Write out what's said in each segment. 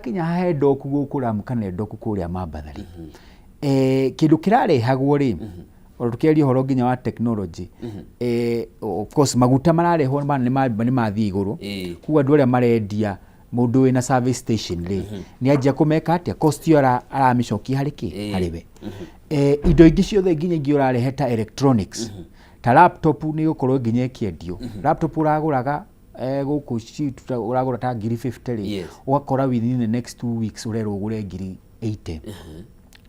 Ũrakinya haha endoku gũkũ Lamu kana endoku kũrĩa Mambatha rĩ, kĩndũ kĩrarehagwo rĩ, ona tũkĩaria ũhoro nginya wa technology, of course maguta mararehwo nĩ mathiĩ igũrũ. Koguo andũ arĩa marendia, mũndũ wĩna service station rĩ, nĩ anjia kũmeka atĩa, cost ĩyo aramĩcokia harĩ kĩ? Harĩ we. Indo ingĩ ciothe nginya ingĩ ũrarehe ta electronics, ta laptop, nĩ gũkorwo nginya ĩkĩendio. Laptop ũragũraga gũkũ ũragũra ta ngiri 50 rĩ, ũgakora within the next 2 weeks ũrerwo ũgũre ngiri 80.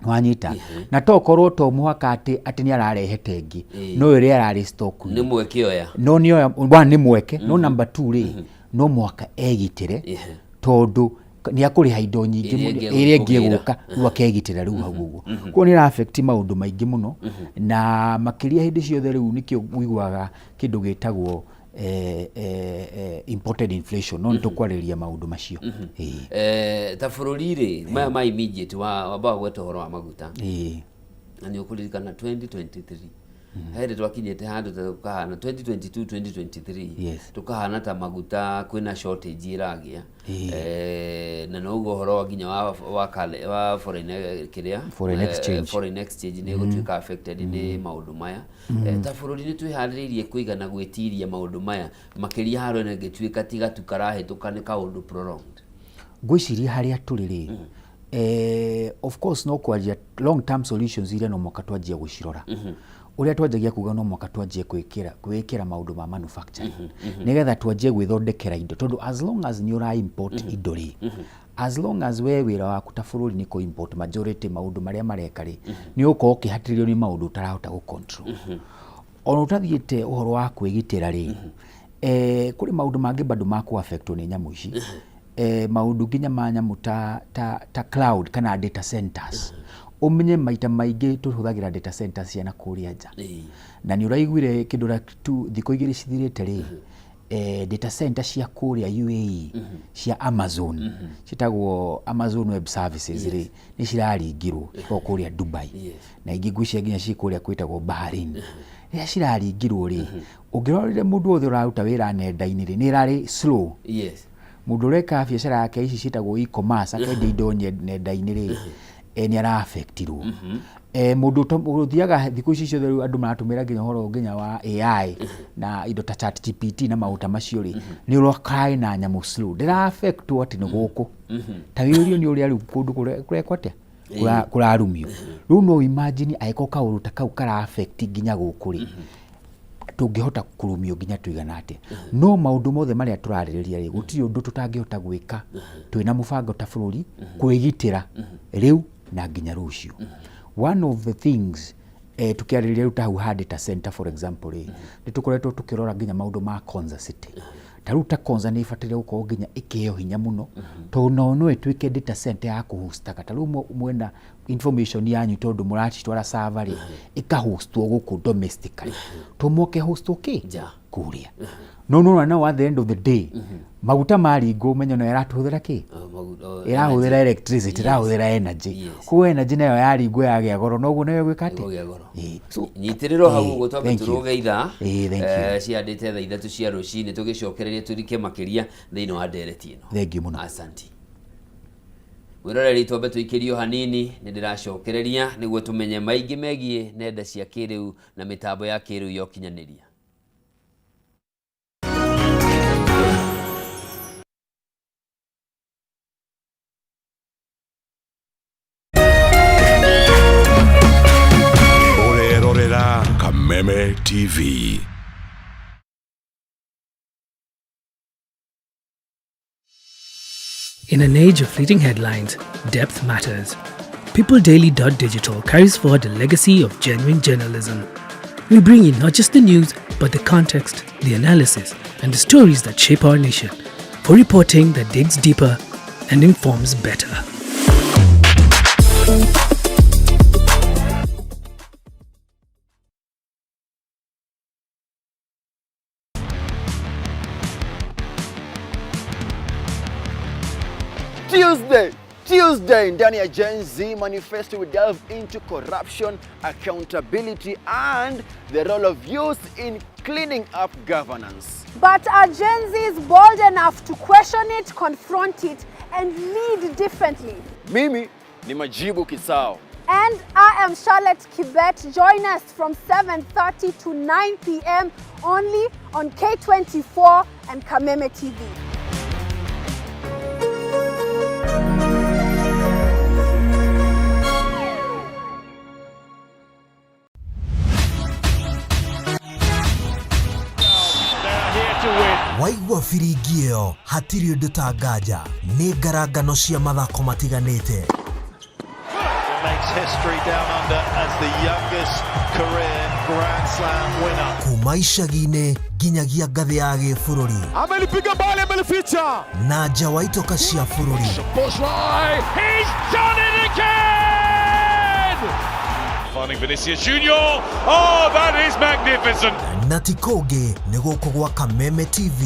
Wanyita? Na to korwo to mũhaka atĩ nĩ ararehete ĩngĩ, no ĩrĩa ararĩ stock. Nĩ mweke oya. No nĩ oya, one nĩ mweke, no number two rĩ, no mũhaka egitĩre tondũ nĩ akũrĩha indo nyingĩ ĩrĩa mũno, ĩngĩ ĩrĩa ĩngĩ egũkũgĩra. ĩgũka rĩu akegitĩra rĩu hau ũguo. Koguo nĩ ĩra affect maũndũ maingĩ mũno, na makĩria hĩndĩ ciothe rĩu nĩkĩo ũiguaga kĩndũ gĩtagwo imported inflation, no nĩ tũkwarĩrĩria maũndũ macio. Ĩĩ. Ta bũrũri rĩ, maya ma immediate wa wamba gweta ũhoro wa maguta, na nĩ ũkũririkana 2023 hĩndĩ twakinyĩte handũ ta tũkahana 2022 2023, tũkahana ta maguta kwĩna shortage ĩragĩa. Na noguo ũhoro wa nginya wa foreign kĩrĩa foreign exchange. Foreign exchange nĩ ĩgũtuĩka affected nĩ maũndũ maya. Ta bũrũri nĩ twĩharĩrĩirie kũigana gwĩtiria maũndũ maya, makĩria haro ĩno ĩngĩtuĩka tiga tu karahĩtũka nĩ kaũndũ prolonged? Ngwĩciria harĩa tũrĩ rĩ, of course no kwaria long term solutions iria no mũhaka twanjie gũcirora. Ũrĩa twanjagia kuga, no mũhaka twanjie gwĩkĩra maũndũ ma manufacturing nĩgetha twanjie gwĩthondekera indo, tondũ as long as nĩ ũra import indo rĩ, as long as we wĩra waku ta bũrũri nĩ kũ import majority maũndũ marĩa mareka rĩ, nĩ ũgũkorwo ũkĩhatĩrĩrio nĩ maũndũ ũtarahota gũ control. Ona ũtathiĩte ũhoro wa kwĩgitĩra rĩ, kũrĩ maũndũ mangĩ bado ma kũ affectwo nĩ nyamũ ici, maũndũ nginya ma nyamũ ta cloud kana data centers. Ũmenye maita maingĩ tũhũthagĩra data centers cia na kũrĩa nja, na nĩ ũraiguire kĩndũ like tu thikũ 2 cithirĩte rĩ, data center cia kũrĩa UAE cia Amazon, ciĩtagwo Amazon Web Services rĩ, nĩ ciraringirwo, cikoragwo kũrĩa Dubai, na ingĩ ngwĩciria nginya ciĩ kũrĩa kwĩtagwo Bahrain. Rĩrĩa ciraringirwo rĩ, ũngĩrorire mũndũ wothe ũraruta wĩra nenda-inĩ rĩ, nĩ ĩrarĩ slow. Mũndũ ũreka biacara yake ici ciĩtagwo e-commerce, akendia indo nenda-inĩ rĩ, nĩ ara-affectirwo. Mũndũ ũthiaga thikũ ici ciothe rĩu andũ maratũmĩra nginya ũhoro nginya wa AI na indo ta ChatGPT na maũndũ ta macio rĩ, nĩ ũrokaĩ na nyamũ slow, ndĩra affectwo atĩ nĩ gũkũ ta wĩũrio nĩ ũrĩa rĩu kũndũ kũrekwo atĩa, kũrarumio rĩu. No imagine angĩkorwo kaũndũ ta kau kara affect nginya gũkũ rĩ, tũngĩhota kũrumio nginya tũigana atĩa? No maũndũ mothe marĩa tũrarĩrĩria rĩ, gũtirĩ ũndũ tũtangĩhota gwĩka twĩna mũbango ta bũrũri kwĩgitĩra rĩu na nginya rũciũ. One of the things, tukiarĩrĩria rĩu ta hau ha data center for example rĩ, nĩ tũkoretwo tũkĩrora nginya maũndũ ma Konza City. Ta rĩu ta Konza nĩ ĩbataire gũkorwo nginya ĩkĩheo hinya mũno, tondũ nao no ĩtuĩke data center ya kũhostaga ta rĩu mwena information yanyu, tondũ mũracitwara server rĩ, ĩkahostwo gũkũ domestically, to moke hostwo kĩ Nja. kũrĩa. No nona now at the end of the day maguta maringwo, ũmenye no ĩratũhũthĩra kĩ? Oh, oh, ĩrahũthĩra energy. Electricity, ĩrahũthĩra energy. Koguo energy nayo yaringwo yagĩa goro, noguo nayo ĩgwĩka atĩa? Ĩgũgĩa goro. Ĩĩ. So, nyitĩrĩrwo hau ĩĩ, ũguo twambe thank you. tũrũge ithaa. Ĩĩ, thank you. Ciandĩte thaa 3 cia rũcinĩ, tũgĩcokereria tũrike makĩria thĩinĩ wa ndereti ĩno. Thank you mũno. Asanti mwĩroreri, twambe tũikĩrio hanini, nĩ ndĩracokereria nĩguo tũmenye maingĩ megiĩ nenda cia kĩrĩu na mĩtambo ya kĩrĩu ya ũkinyanĩria. Ũrerorera Kameme TV. In an age of fleeting headlines, depth matters. PeopleDaily.digital carries forward the legacy of genuine journalism. We bring you not just the news, but the context, the analysis, and the stories that shape our nation. For reporting that digs deeper and informs better. Tuesday, Tuesday ndani ya Gen Z Manifesto we delve into corruption, accountability and the role of youth in cleaning up governance. But are Gen Zs bold enough to question it, confront it, and lead differently. Mimi ni Majibu Kisao. And I am Charlotte Kibet. Join us from 7:30 to 9 p.m. only on K24 and Kameme TV. Waigua biringi ĩyo hatirĩ ũndũ ta nganja nĩ ngarangano cia mathako matiganĩte. Makes history down under as the youngest career Grand Slam winner. Kuma icagi-inĩ nginyagia ngathĩ ya gĩbũrũri. Amelipiga bali, amelificha. Na nja wa itoka cia bũrũri. He's done it again! Finding Vinicius Junior. Oh, that is magnificent. Na ti kũngĩ nĩ gũkũ gwa Kameme TV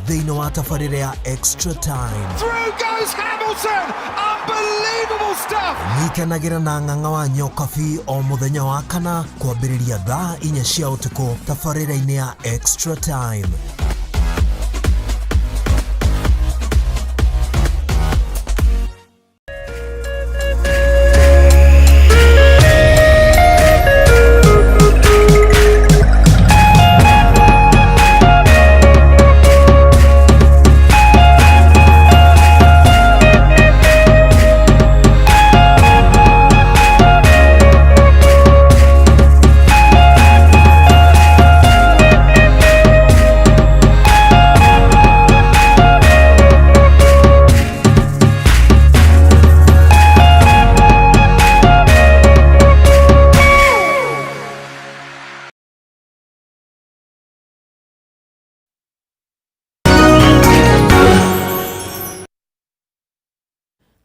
thĩinĩ wa tabarĩra ya Extra Time. Through goes Hamilton! Unbelievable stuff! Nyitanagĩra na Ng'ang'a wa Nyokabi o mũthenya wa kana kwambĩrĩria thaa 4 cia ũtukũ tabarĩra-inĩ ya Extra Time.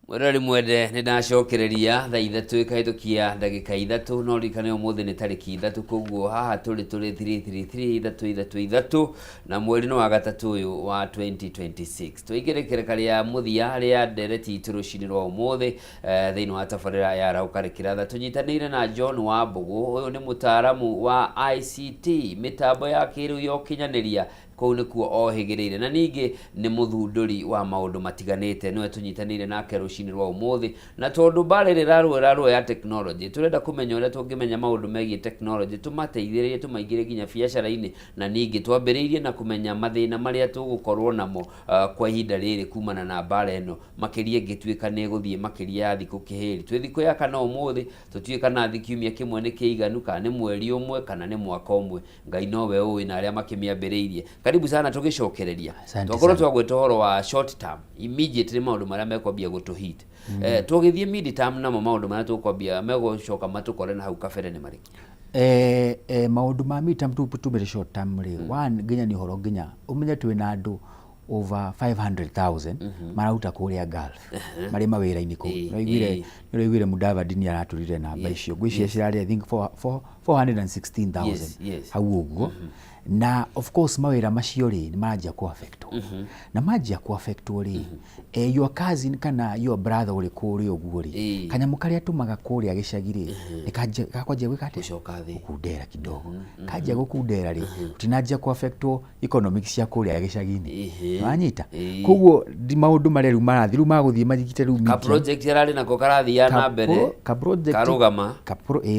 Mwĩroreri mwende, nĩ ndacokereria thaa 3 ĩkahĩtũkia ndagĩka 3, no ririkane ũmũthĩ nĩ tarĩki 3, koguo haha tũrĩ 333 3 3 3, na mweri nĩ wa gatatũ ũyũ wa 2026. Tũingĩre kĩreka rĩa mũthia rĩa ndereti itũ rũcinĩ rwa ũmũthĩ, thĩinĩ wa tabarĩra ya Arahũka Rĩkĩratha. Tũnyitanĩire na John Wambũgũ. Ũyũ nĩ mũtaaramu wa ICT, mĩtambo ya kĩrĩu ya ũkinyanĩria, kũu nĩkuo ohĩgĩrĩire, na ningĩ nĩ mũthundũri wa maũndũ matiganĩte. Nĩwe tũnyitanĩire nake rũcinĩ rwa ũmũthĩ, na tondũ mbara ĩrĩa ĩrarũĩra rũa ya technology, tũrenda kũmenya ũrĩa tũngĩmenya maũndũ megiĩ technology tũmateithĩrĩrie, tũmaingĩrie nginya biacara-inĩ, na ningĩ twambĩrĩirie na kũmenya mathĩna marĩa tũgũkorwo namo kwa ihinda rĩrĩ kumana na mbara ĩno, makĩria ĩngĩtuĩka nĩ ĩgũthiĩ makĩria ya thikũ kĩhĩri. Twĩ thikũ ya kana ũmũthĩ, tũtiũĩ kana thi kiumia kĩmwe nĩ kĩiganu, kana nĩ mweri ũmwe, kana nĩ mwaka ũmwe. Ngai nowe ũĩ na arĩa makĩmĩambĩrĩirie. Karibu sana tũgĩcokereria. Asante Twakorwo sana. twagwĩta ũhoro wa short term, immediately maũndũ marĩa mekwambia gũtũ hit. Tũgĩthiĩ mid term, namo maũndũ marĩa tũkwambia megũcoka matũkore na hau kabere nĩ marĩkũ? Maũndũ ma mid term, tumĩre short term rĩ, one nginya nĩ ũhoro nginya ũmenye twĩna andũ over 500,000 mararuta kũrĩa Gulf, marĩ mawĩra-inĩ kũu. Nĩũraiguire Mudavadi nĩ aratũrire namba icio, ngwĩciria cirarĩ, I think, 416,000 hau ũguo. Na of course mawĩra macio rĩ, nĩ maranjia kũ affectwo, na manjia kũ affectwo rĩ, your cousin kana your brother ũrĩ kũrĩa ũguo rĩ, kanyamũ karĩa atũmaga kũrĩa gĩcagi rĩ, nĩ gakwanjia gwĩka atĩa? Gũcoka thĩ. Gũkundera kidogo. Kanjia gũkundera rĩ, ũtinanjia kũ affectwo economics cia kũrĩa gĩcagi-inĩ. Wanyita? Koguo ndi maũndũ marĩa rĩu marathiĩ, rĩu magũthiĩ manyitĩte rĩu Ka medium. Project ararĩ nako karathiaga na mbere Ka project karũgama.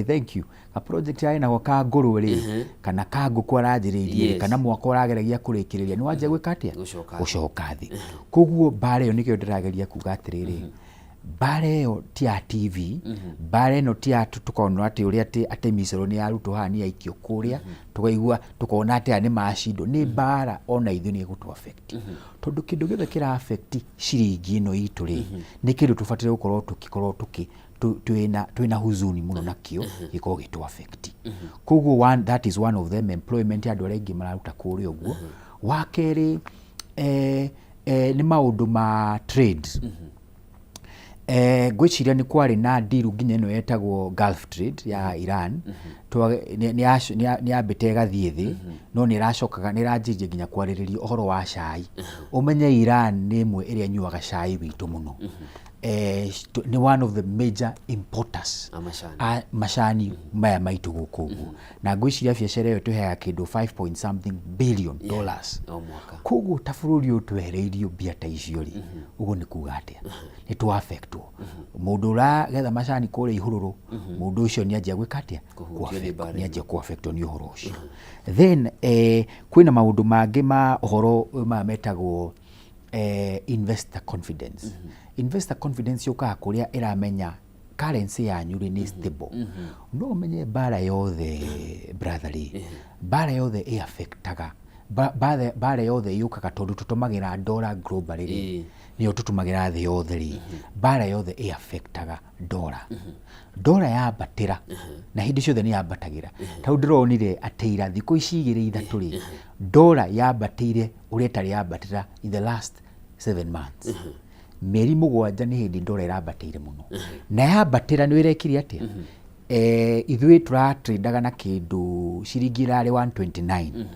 Thank you. Ka project arĩ nako ka ngũrwe rĩ, kana ka ngũkũ aranjĩrĩirie rĩ, kana mwaka ũrageragia kũrĩkĩrĩria, nĩ wanjia gwĩka atĩa? Gũcoka thĩ. Gũcoka thĩ. Koguo mbara ĩyo nĩkĩo ndĩrageria kuga atĩrĩrĩ, mbara ĩyo ti ya TV, mbara ĩno ti ya tũkona atĩ ũrĩa atĩ micoro nĩ yarutwo haha, nĩ yaikio kũrĩa, tũkaigua tũkona atĩ aya nĩ macindwo. Nĩ mbara ona ithuĩ nĩ ĩgũtũ affect, tondũ kĩndũ gĩothe kĩra affect ciringi ĩno itũ rĩ, nĩ kĩndũ tũbataire gũkorwo tũkĩkorwo tũkĩ twĩna huzuni mũno nakĩo gĩkorwo gĩtũ affect. Koguo one, that is one of them, employment ya andũ arĩa aingĩ mararuta kũrĩa ũguo. Wa kerĩ, nĩ maũndũ ma trade. Ngwĩciria nĩ kwarĩ na deal nginya ĩno yetagwo Gulf Trade ya Iran. Nĩ yambĩte ĩgathiĩ thĩ, no nĩ ĩracokaga, nĩ ĩranjĩrĩria nginya kwarĩrĩria ũhoro wa cai. Ũmenye Iran nĩ ĩmwe ĩrĩa ĩnyuaga cai witũ mũno. Nĩ one of the major importers A macani. A macani maya maitũ gũkũ ũguo, na ngwĩciria biacara ĩyo ĩtũheaga kĩndũ 5 point something billion dollars o mwaka. Koguo ta bũrũri ũyũ twehereirio mbia ta icio rĩ, ũguo nĩ kuga atĩa? Nĩ twa affectwo. Mũndũ ũragetha macani kũrĩa ihũrũrũ, mũndũ ũcio nĩ anjia gwĩka atĩa? Kũhutio nĩ mbara. Nĩ anjia kũ affectwo nĩ ũhoro ũcio. Then kwĩna maũndũ mangĩ ma ũhoro maya metagwo investor confidence. Investor confidence yũkaga kũrĩa ĩramenya currency yanyu rĩ nĩ stable. No ũmenye mbara yothe, brother rĩ, mbara yothe ĩ affectaga mbara yothe yũkaga tondũ tũtũmagĩra dollar globally rĩ, nĩyo tũtũmagĩra thĩ yothe rĩ, mbara yothe ĩ affectaga dollar. Dollar yambatĩra, na hĩndĩ ciothe nĩ yambatagĩra, tondũ ndĩronire atĩ ira thikũ ici 2 3 rĩ, dollar yambatĩire ũrĩa ĩtarĩ yambatĩra in the last 7 months, mĩeri 7 nĩ hĩndĩ dollar ĩrambatĩire mũno. Na yambatĩra nĩ ĩrekire atĩa? Ithuĩ tũratrendaga na kĩndũ ciringi ĩrarĩ 129,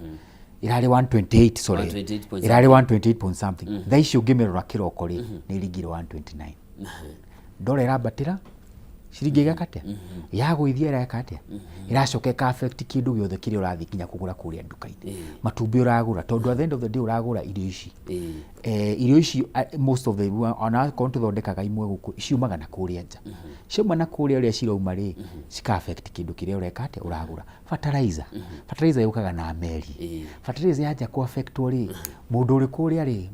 ĩrarĩ 128, sorry. 128 point. Ĩrarĩ 128 point something. Thaa ici ũngĩmĩrora kĩroko rĩ, nĩ ĩringire 129. Dollar ĩrambatĩra, ciringi ĩgeka atĩa? Yagũithia. Ĩreka atĩa? Ĩracoka ĩka affect kĩndũ gĩothe kĩrĩa ũrathiĩ nginya kũgũra kũrĩa nduka-inĩ, matumbĩ ũragũra, tondũ at the end of the day ũragũra irio ici. Irio ici, most of the, ona akorwo tũthondekaga imwe gũkũ, ciumaga na kũrĩa nja. Ciauma na kũrĩa, ũrĩa cirauma rĩ, cika affect kĩndũ kĩrĩa ũreka atĩa? Ũragũra. Fertilizer, fertilizer yũkaga na meri. Fertilizer yanjia kũ affectwo rĩ, mũndũ ũrĩ kũrĩa rĩ,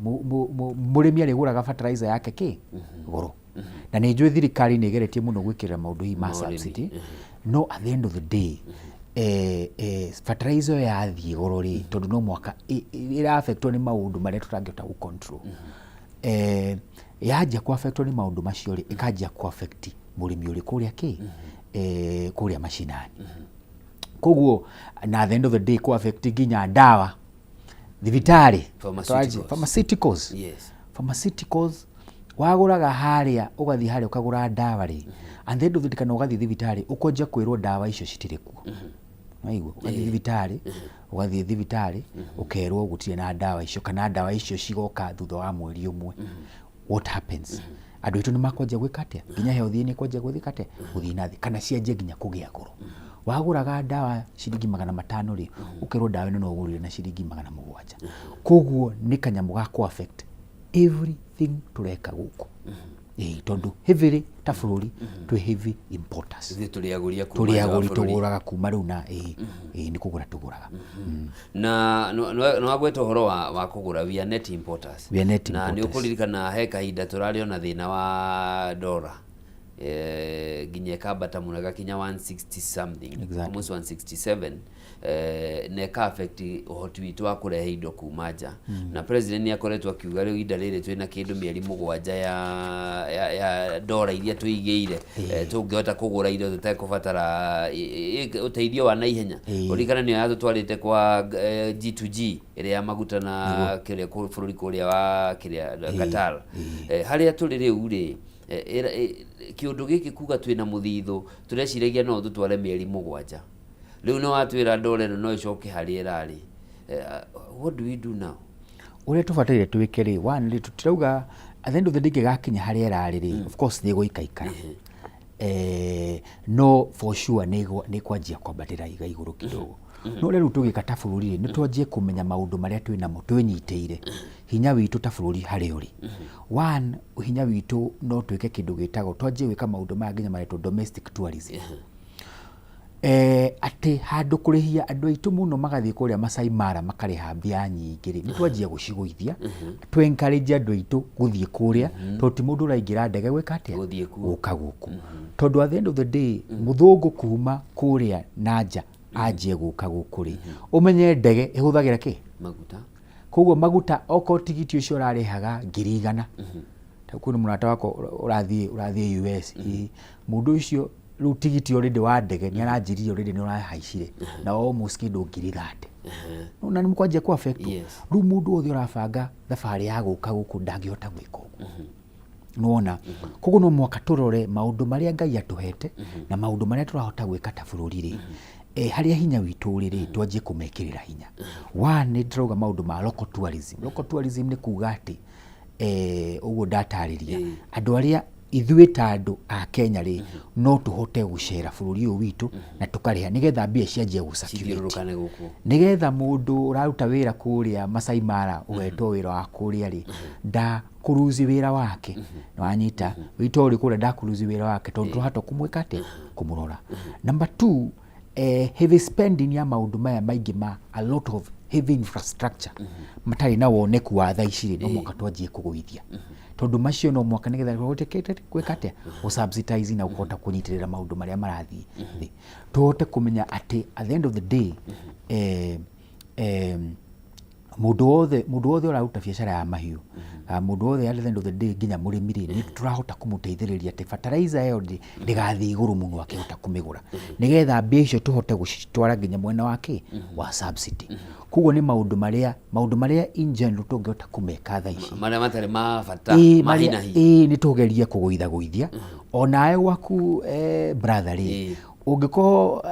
mũrĩmi arĩgũraga fertilizer yake kĩ goro. Na nĩ njũĩ thirikari nĩ ĩgeretie mũno gwĩkĩrĩra maũndũ hihi ma Ũrĩmi. subsidy, no at the end of the day fertilizer ĩyo yathiĩ goro rĩ, tondũ no mwaka ĩra affectwo nĩ maũndũ marĩa tũtangĩhota gũ control, yanjia kũ affectwo nĩ maũndũ macio rĩ, ĩkanjia kũ affect mũrĩmi ũrĩ kũrĩa kĩ kũrĩa macinani. Koguo na at the end of the day kũ affect nginya ndawa thibitarĩ. Pharmaceuticals. Pharmaceuticals. Pharmaceuticals, wagũraga harĩa, ũgathiĩ harĩa ũkagũra ndawa rĩ, and the end of the day kana ũgathiĩ thibitarĩ ũkonjia kwĩrwo ndawa icio citirĩ kuo. Waigua, ũgathiĩ thibitarĩ ũkerwo gũtirĩ na ndawa icio, kana ndawa icio cigoka thutha wa mweri 1. What happens? Andũ aitũ nĩ makwanjia gwĩka atĩa? Nginya health nĩ kwanjia gwĩka atĩa? Gũthiĩ na thĩ, kana cianjie nginya kũgĩa goro. Wagũraga ndawa ciringi 500 rĩ, ũkerwo ndawa ĩno no ũgũrire na ciringi 700. Koguo nĩ kanyamũ ga kũ affect everything tũreka gũkũ. Ĩĩ, tondũ heavily ta bũrũri twĩ heavy importers. Ithuĩ tũrĩ agũri a kuma Tũrĩ nja wa agũri. bũrũri. Tũgũraga kuma rĩu na ĩĩ, nĩ kũgũra tũgũraga. Na nĩ wagweta ũhoro wa kũgũra, we are net importers. We are net Na nĩ importers. ũkũririkana he kahinda tũrarĩ ona thĩna wa dollar, nginya ĩkambata mũno ĩgakinya 160 something, almost 167, na ĩka affect ũhoti witũ wa kũrehe indo kuma nja. Na president nĩ akoretwo akiuga rĩu ihinda rĩrĩ twĩna kĩndũ mĩeri 7 ya dollar iria tũigĩire, tũngĩhota kũgũra indo tũtekũbatara ũteithio wa naihenya. Ũririkana nĩyo yatũtwarĩte kwa G2G ĩrĩa ya maguta na kĩrĩa bũrũri kũrĩa wa kĩrĩa Qatar. Harĩa tũrĩ rĩu rĩ, kĩũndũ gĩkĩ kuga twĩna mũthithũ tũreciragia no tũtware mĩeri 7, rĩu nĩ watwĩra ndora ĩno no ĩcoke harĩa ĩrarĩ. What do we do now? Ũrĩa tũbataire twĩke rĩ, one rĩ, tũtirauga at the end of the day ĩngĩgakinya harĩa ĩrarĩ rĩ, of course nĩ ĩgũikaikara, no for sure nĩ ĩkwanjia kwambatĩra iga igũrũ kidogo. No ũrĩa rĩu tũgĩka ta bũrũri rĩ, nĩ twanjie kũmenya maũndũ marĩa twĩ namo twĩnyitĩire, hinya witũ ta bũrũri harĩa ũrĩ. One, hinya witũ no twĩke kĩndũ gĩtagwo, twanjie gwĩka maũndũ maya nginya maretwo domestic tourism, atĩ handũ kũrĩhia andũ aitũ mũno magathiĩ kũrĩa Masai Mara makarĩha mbia nyingĩ rĩ, nĩ twanjia gũcigũithia, tũ encourage andũ aitũ gũthiĩ kũrĩa, tondũ ti mũndũ ũraingĩra ndege gwĩka atĩa? Gũthiĩ kuo. Gũka gũkũ, tondũ at the end of the day mũthũngũ kuma kũrĩa na nja anjie gũka gũkũ rĩ, ũmenye ndege ĩhũthagĩra kĩ? Maguta. Koguo maguta, okorwo tigiti ũcio ũrarĩhaga 100,000, ta kwĩna mũrata wakwa ũrathiĩ US, ĩ, mũndũ ũcio rĩu tigiti already wa ndege nĩ aranjĩrire already nĩ ũrahaicire na almost kĩndũ 30,000, na nĩ mũkwanjia ku affect. Rĩu mũndũ wothe ũrabanga thabarĩ ya gũka gũkũ ndangĩhota gwĩka ũguo, nĩwona? Koguo no mũhaka tũrore maũndũ marĩa Ngai atũhete na maũndũ marĩa tũrahota gwĩka ta bũrũri rĩ, harĩa hinya witũ ũrĩ rĩ, twanjie kũmekĩrĩra hinya. One, nĩ ndĩrauga maũndũ ma local tourism. Local tourism nĩ kuga atĩ, ũguo ndatarĩria, andũ arĩa Ithuĩ ta andũ a Kenya rĩ, no tũhote gũcera bũrũri ũyũ witũ na tũkarĩha nĩgetha mbia cianjie gũ circulate. Cithiũrũrũkane gũkũ. Nĩgetha mũndũ ũraruta wĩra kũrĩa Masai Mara ũgetwo wĩra wa kũrĩa rĩ, ndakũruzi wĩra wake. Nĩwanyita? Wĩta ũrĩ kũrĩa ndakũruzi wĩra wake tondũ tũrahota kũmwĩka atĩa? Kũmũrora. Number two, heavy spending ya maũndũ maya maingĩ ma a lot of heavy infrastructure matarĩ na woneku wa thaa ici rĩ, no mũhaka twanjie kũgũithia, tondũ macio no mũhaka nĩgetha tũhote gwĩka atĩa? Gũ subsidize na kũhota kũnyitĩrĩra maũndũ marĩa marathiĩ thĩ, tũhote kũmenya atĩ at the end of the day, mũndũ wothe ũraruta biacara ya mahiũ, mũndũ wothe at the end of the day, nginya mũrĩmi rĩ, nĩ tũrahota kũmũteithĩrĩria atĩ fertilizer ĩyo ndĩgathiĩ igũrũ mũno akĩhota kũmĩgũra, nĩgetha mbia icio tũhote gũcitwara nginya mwena wa kĩ wa subsidy. Koguo nĩ maũndũ marĩa in general tũngĩhota kũmeka thaa ici. Marĩa matarĩ ma bata ma hi na hi. Ĩĩ, nĩ tũgerie kũgũitha gũithia. Onawe gwaku, brother rĩ, ũngĩkorwo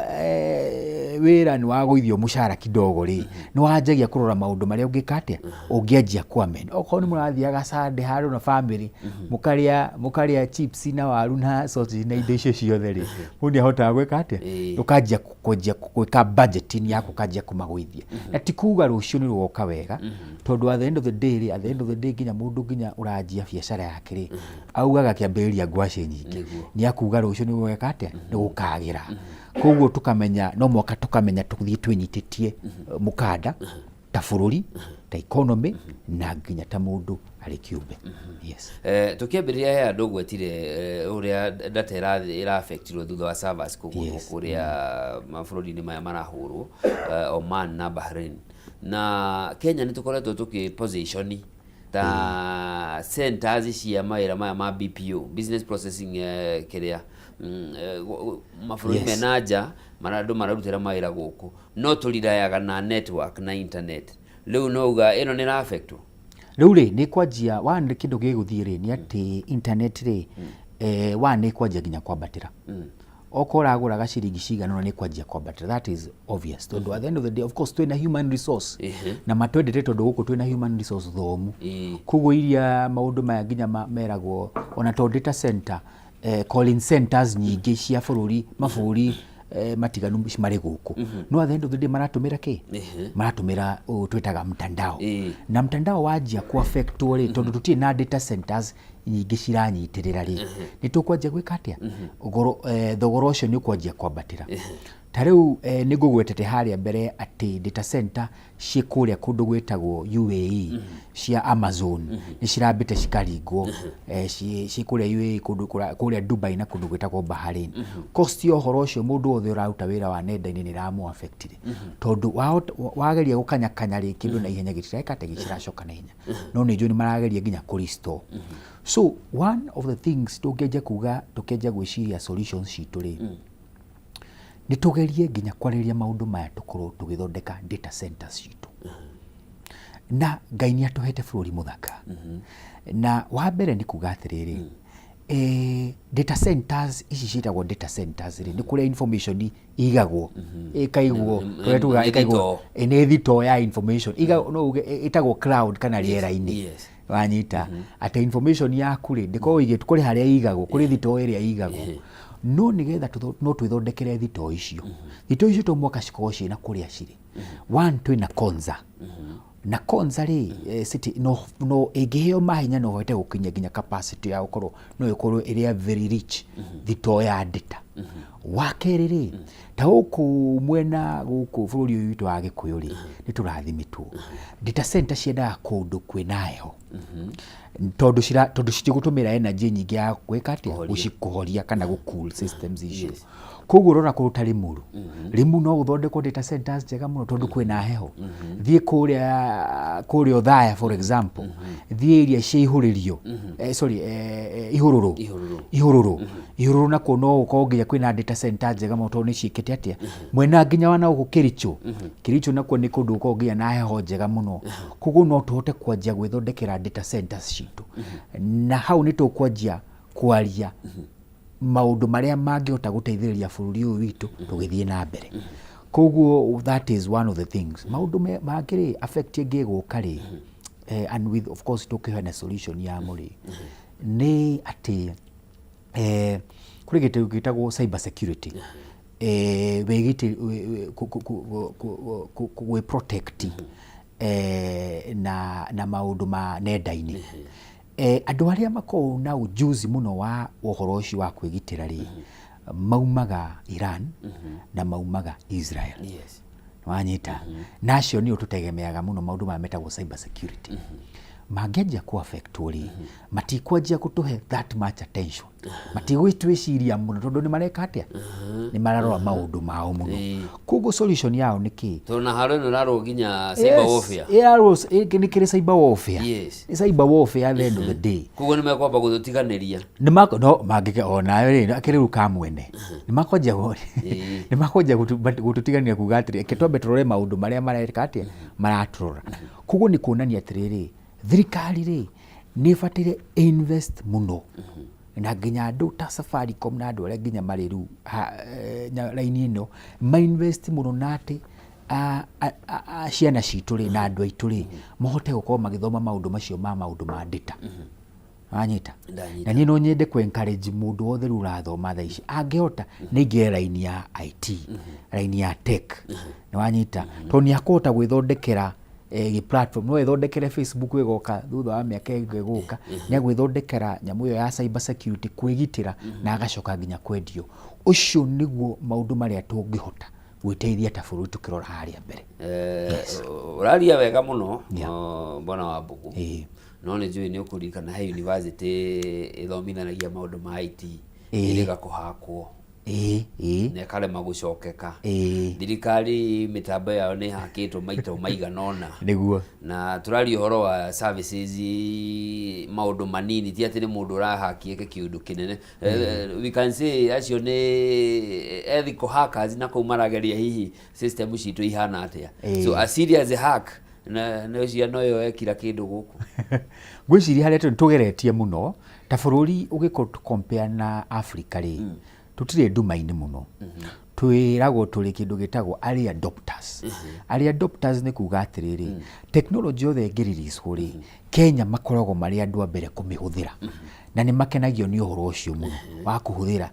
wĩra nĩ wagũithio mũcara kidogo rĩ, nĩ wanjagia kũrora maũndũ marĩa ũngĩka atĩa, ũngĩanjia kũamen. Okorwo nĩ mũrathiaga Sunday handũ na family, mũkarĩa chips na waru na sausage na indo icio ciothe rĩ, mũndũ nĩ ahotaga gwĩka atĩa? Ũkanjia kwanjia gwĩka budgeting yaku, ũkanjia kũmagũithia. Na ti kuga rũciũ nĩ rũgoka wega, tondũ at the end of the day rĩ, at the end of the day, nginya mũndũ nginya ũranjia biacara yake rĩ, augaga kĩambĩrĩria ngwacĩ nyingĩ. Nĩ akuga rũciũ nĩ gũgeka atĩa? Nĩ gũkagĩra. Koguo tũkamenya no mũhaka tũkamenya tũthiĩ twĩnyitĩtie mũkanda ta bũrũri, ta economy, na nginya ta mũndũ arĩ kĩũmbe, yes. Tũkĩambĩrĩria he andũ gwetire ũrĩa data ĩra-affectirwo thutha wa servers kũgũrwo kũrĩa mabũrũri-inĩ maya marahũrwo, Oman na Bahrain. Na Kenya nĩ tũkoretwo tũkĩ position ta centers cia mawĩra maya ma BPO, business processing, kĩrĩa mabũrũri mena nja andũ mararutĩra mawĩra gũkũ, no tũrirayaga na network na internet. Rĩu no uga ĩno nĩ ĩra-affectwo? Rĩu rĩ, nĩ kwanjia one, kĩndũ gĩgũthiĩ rĩ, nĩ atĩ internet rĩ, one, nĩ kwanjia nginya kwambatĩra. Okorwo ũragũraga ciringi cigana ũna, nĩ kwanjia kwambatĩra. That is obvious, tondũ at the end of the day, of course, twĩna human resource na matwendete, tondũ gũkũ twĩna human resource thomu. Koguo iria maũndũ maya nginya meragwo ona to data center, calling centers nyingĩ cia bũrũri, mabũrũri matiganu marĩ gũkũ, no at the end of the day maratũmĩra kĩ? Maratũmĩra ũũ twĩtaga mtandao. Na mtandao wanjia ku affectwo rĩ, tondũ tũtirĩ na data centers nyingĩ ciranyitĩrĩra rĩ, nĩ tũkwanjia gwĩka atĩa? Goro, thogora ũcio nĩ ũkwanjia kwambatĩra. Ta rĩu nĩ ngũgwetete harĩa mbere atĩ data center ciĩ kũrĩa kũndũ gwĩtagwo UAE cia Amazon nĩ cirambĩte cikaringwo, ciĩ kũrĩa UAE, kũndũ kũrĩa Dubai na kũndũ gwĩtagwo Bahrain. Cost ya ũhoro ũcio, mũndũ wothe ũraruta wĩra wa nenda-inĩ, nĩ ĩramũ affect tondũ wageria gũkanyakanya rĩ, kĩndũ na ihenya gĩtireka atĩ gĩtiracoka na ihenya, no nĩ njũĩ nĩ marageria nginya kũ restore. So one of the things tũngĩanjia kuga, tũkĩanjia gwĩciria solutions citũ rĩ, nĩ tũgerie nginya kwarĩrĩria maũndũ maya, tũkorwo tũgĩthondeka data centers citũ. Na Ngai nĩ atũhete bũrũri mũthaka. Na wa mbere nĩ kuga atĩrĩrĩ, data centers ici ciĩtagwo data centers rĩ, nĩ kũrĩa information igagwo, ĩkaigwo kũrĩa tugaga Nĩ ĩkaigwo. thitoo. Nĩ thitoo ya information. No uge ĩtagwo cloud kana rĩera-inĩ. Wanyita atĩ information yaku rĩ, ndĩkoragwo igĩtwo kũrĩ harĩa igagwo, kũrĩ thitoo ĩrĩa igagwo, no nĩgetha no twĩthondekere thitoo icio. Thitoo icio to mũhaka cikorwo ciĩna kũrĩa cirĩ. One, twĩna Konza, na Konza rĩ, city no ĩngĩheo mahinya no hote gũkinyia nginya capacity ya gũkorwo no ĩkorwo ĩrĩ a very rich thitoo ya data. Wa kerĩ rĩ, ta gũkũ mwena gũkũ bũrũri ũyũ witũ wa Gĩkũyũ rĩ, nĩ tũrathimĩtwo. Data center ciendaga kũndũ kwĩna heho, tondũ tondũ citigũtũmĩra energy nyingĩ ya gwĩka atĩa? Kũhoria kana gũ cool systems icio. Koguo ũrona kũndũ ta Limuru, Limuru no gũthondekwo data centers njega mũno tondũ kwĩna heho. Thiĩ kũrĩa Othaya, for example, thiĩ iria cia ihũrĩrio, sorry, Ihũrũrũ. Ihũrũrũ. Ihũrũrũ, Ihũrũrũ nakuo no gũkorwo nginya kwĩna data center njega mũno tondũ nĩ ciĩkĩte atĩa. Mwena nginya wa na gũkũ Kericho, Kericho nakuo nĩ kũndũ gũkoragwo nginya na heho njega mũno. Koguo no tũhote kwanjia gwĩthondekera data centers citũ, na hau nĩ tũkwanjia kwaria maũndũ marĩa mangĩhota gũteithĩrĩria bũrũri ũyũ witũ tũgĩthiĩ na mbere. Koguo that is one of the things. Maũndũ mangĩ rĩ, affect ĩngĩ ĩgũka rĩ, and with of course tũkĩheana solution yamo rĩ, nĩ atĩ Kũrĩ gĩtĩ gĩtagwo cyber security, wĩgitĩri, gwĩ protect na maũndũ ma nenda-inĩ. Andũ arĩa makoragwo na ujuzi mũno wa ũhoro ũcio wa kwĩgitĩra rĩ, maumaga Iran na maumaga Israel. Wanyita? Na acio nĩo tũtegemeaga mũno maũndũ maya metagwo cyber security. Mangĩanjia kũ affectwo rĩ, matikwanjia gũtũhe that much attention, matigwĩtwĩciria mũno, tondũ nĩ mareka atĩa? Nĩ mararora maũndũ mao mũno. Koguo solution yao nĩ kĩ? Tondũ na haro ĩno ĩrarwo nginya cyber warfare. Nĩ kĩrĩ cyber warfare. Nĩ cyber warfare at the end of the day. Koguo nĩ mekwamba gũtũtiganĩria. Nĩ mako no mangĩke onayo rĩ, akĩrĩ rĩu ka mwene nĩ makwanjia gũtũtigania, kuga atĩrĩ, reke twambe tũrore maũndũ marĩa mareka atĩa, maratũrora. Koguo nĩ kuonania atĩrĩrĩ, thirikari rĩ, nĩ ĩbataire invest mũno, na nginya andũ ta Safaricom na andũ arĩa nginya marĩ rĩu raini ĩno ma invest mũno, na atĩ ciana citũ rĩ na andũ aitũ rĩ mahote gũkorwo magĩthoma maũndũ macio ma maũndũ ma data. Wanyita? Ndanyita. Na niĩ no nyende kũ encourage mũndũ wothe rĩu ũrathoma thaa ici, angĩhota nĩ aingĩre raini ya IT, raini ya tech. Nĩ wanyita? Tondũ nĩ akũhota gwĩthondekera gĩ platform, no ethondekere Facebook ĩgoka thutha wa mĩaka ĩngĩ ĩgũka, nĩ agwĩthondekera nyamũ ĩyo ya cyber security kwĩgitĩra, na agacoka nginya kwendio. Ũcio nĩguo maũndũ marĩa tũngĩhota gwĩteithia ta bũrũri tũkĩrora harĩa mbere. Ũraria wega mũno. Bwana wa Mbugu. No nĩ njũĩ nĩ ũkũririkana he university ĩthomithanagia maũndũ ma IT, ĩrĩga kũhakwo ĩĩ ĩĩ na ĩkarema gũcokeka. Thirikari mĩtambo yao nĩ ĩhakĩtwo maita maigana ũna. Na tũraria ũhoro wa services, maũndũ manini, ti atĩ nĩ mũndũ ũrahaki eke kĩũndũ kĩnene. We can say acio nĩ ethical hackers, na kũu marageria hihi system citũ ihana atĩa. So a serious hack na nĩ ciana ĩyo ekira kĩndũ gũkũ. Ngwĩciria harĩa tũrĩ tũgeretie mũno ta bũrũri, ũgĩkorwo compare na Africa rĩ, tũtirĩ nduma-inĩ mũno. Twĩragwo tũrĩ kĩndũ gĩtagwo early adopters. Early adopters nĩ kuga atĩrĩrĩ, technology yothe ĩngĩreleaswo rĩ, Kenya makoragwo marĩ andũ a mbere kũmĩhũthĩra, na nĩ makenagio nĩ ũhoro ũcio mũno wa kũhũthĩra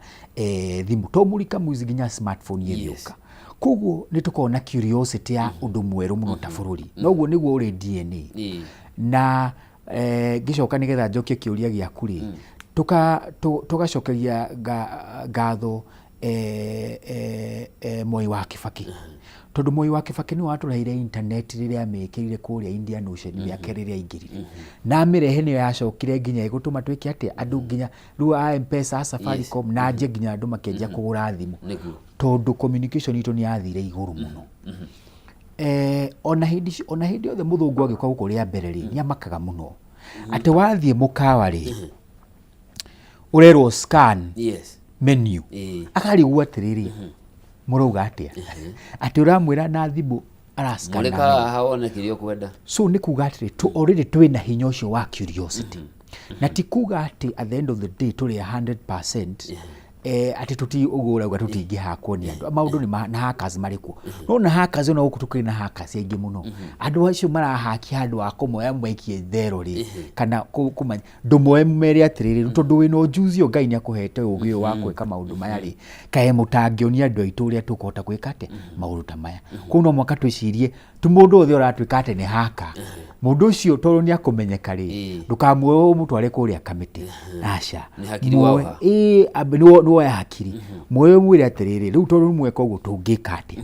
thimũ to mũrika mwici, nginya smartphone ĩgĩũka. Koguo nĩ tũkoragwo na curiosity ya ũndũ mwerũ mũno ta bũrũri, noguo nĩguo ũrĩ DNA. Na ngĩcoka nĩgetha njokie kĩũria gĩaku rĩ, tũgacokeria ngatho Moi wa Kibaki, tondũ Moi wa Kibaki nĩwe watũreheire internet rĩrĩa amĩĩkĩrire kũrĩa Indian Ocean mĩaka rĩrĩa aingĩrire, na amĩrehe nĩyo yacokire nginya ĩgũtũma twĩke atĩa, andũ nginya rĩu a M-Pesa, a Safaricom, na nje nginya andũ makĩanjia kũgũra thimũ, tondũ communication itũ nĩ yathire igũrũ mũno. Ona hĩndĩ yothe mũthũngũ agĩũka gũkũ rĩa mbere rĩ, nĩ amakaga mũno atĩ wathiĩ mũkawa rĩ, ũrerwo scan menu, akarigwo atĩrĩrĩ, mũrauga atĩa atĩ ũramwĩra na thimũ arascan na Mũrĩka menu. Haha wone kĩrĩa ũkwenda. So nĩ kuga atĩrĩ, already twĩna hinya ũcio wa curiosity, na ti kuga atĩ at the end of the day tũrĩ 100% atĩ tũti ũguo ũrauga tũtingĩhakwo nĩ andũ. Maũndũ nĩ na hackers marĩ kuo, no na hackers ona gũkũ tũkĩrĩ na hackers aingĩ mũno. Andũ acio marahaki, handũ wa kũmoya maikie thero rĩ, kana kũmanya ndũmoe mere atĩrĩrĩ, rĩu tondũ wĩna ũjuzi ũyũ, Ngai nĩ akũhete ũgĩ ũyũ wa gwĩka maũndũ maya rĩ, kaĩ mũtangĩonia andũ aitũ ũrĩa tũkũhota gwĩka atĩa maũndũ ta maya? Koguo no mũhaka twĩcirie ti mũndũ wothe ũratuĩka atĩ nĩ haka mũndũ ũcio, tondũ nĩ akũmenyeka rĩ, ndũkamuoe ũmũtware kũrĩa kamĩtĩ, aca. Nĩ hakiri woha. Ĩĩ, ambe nĩ woya hakiri, muoe ũmwĩre atĩrĩrĩ, rĩu tondũ nĩ mweka ũguo tũngĩka atĩa?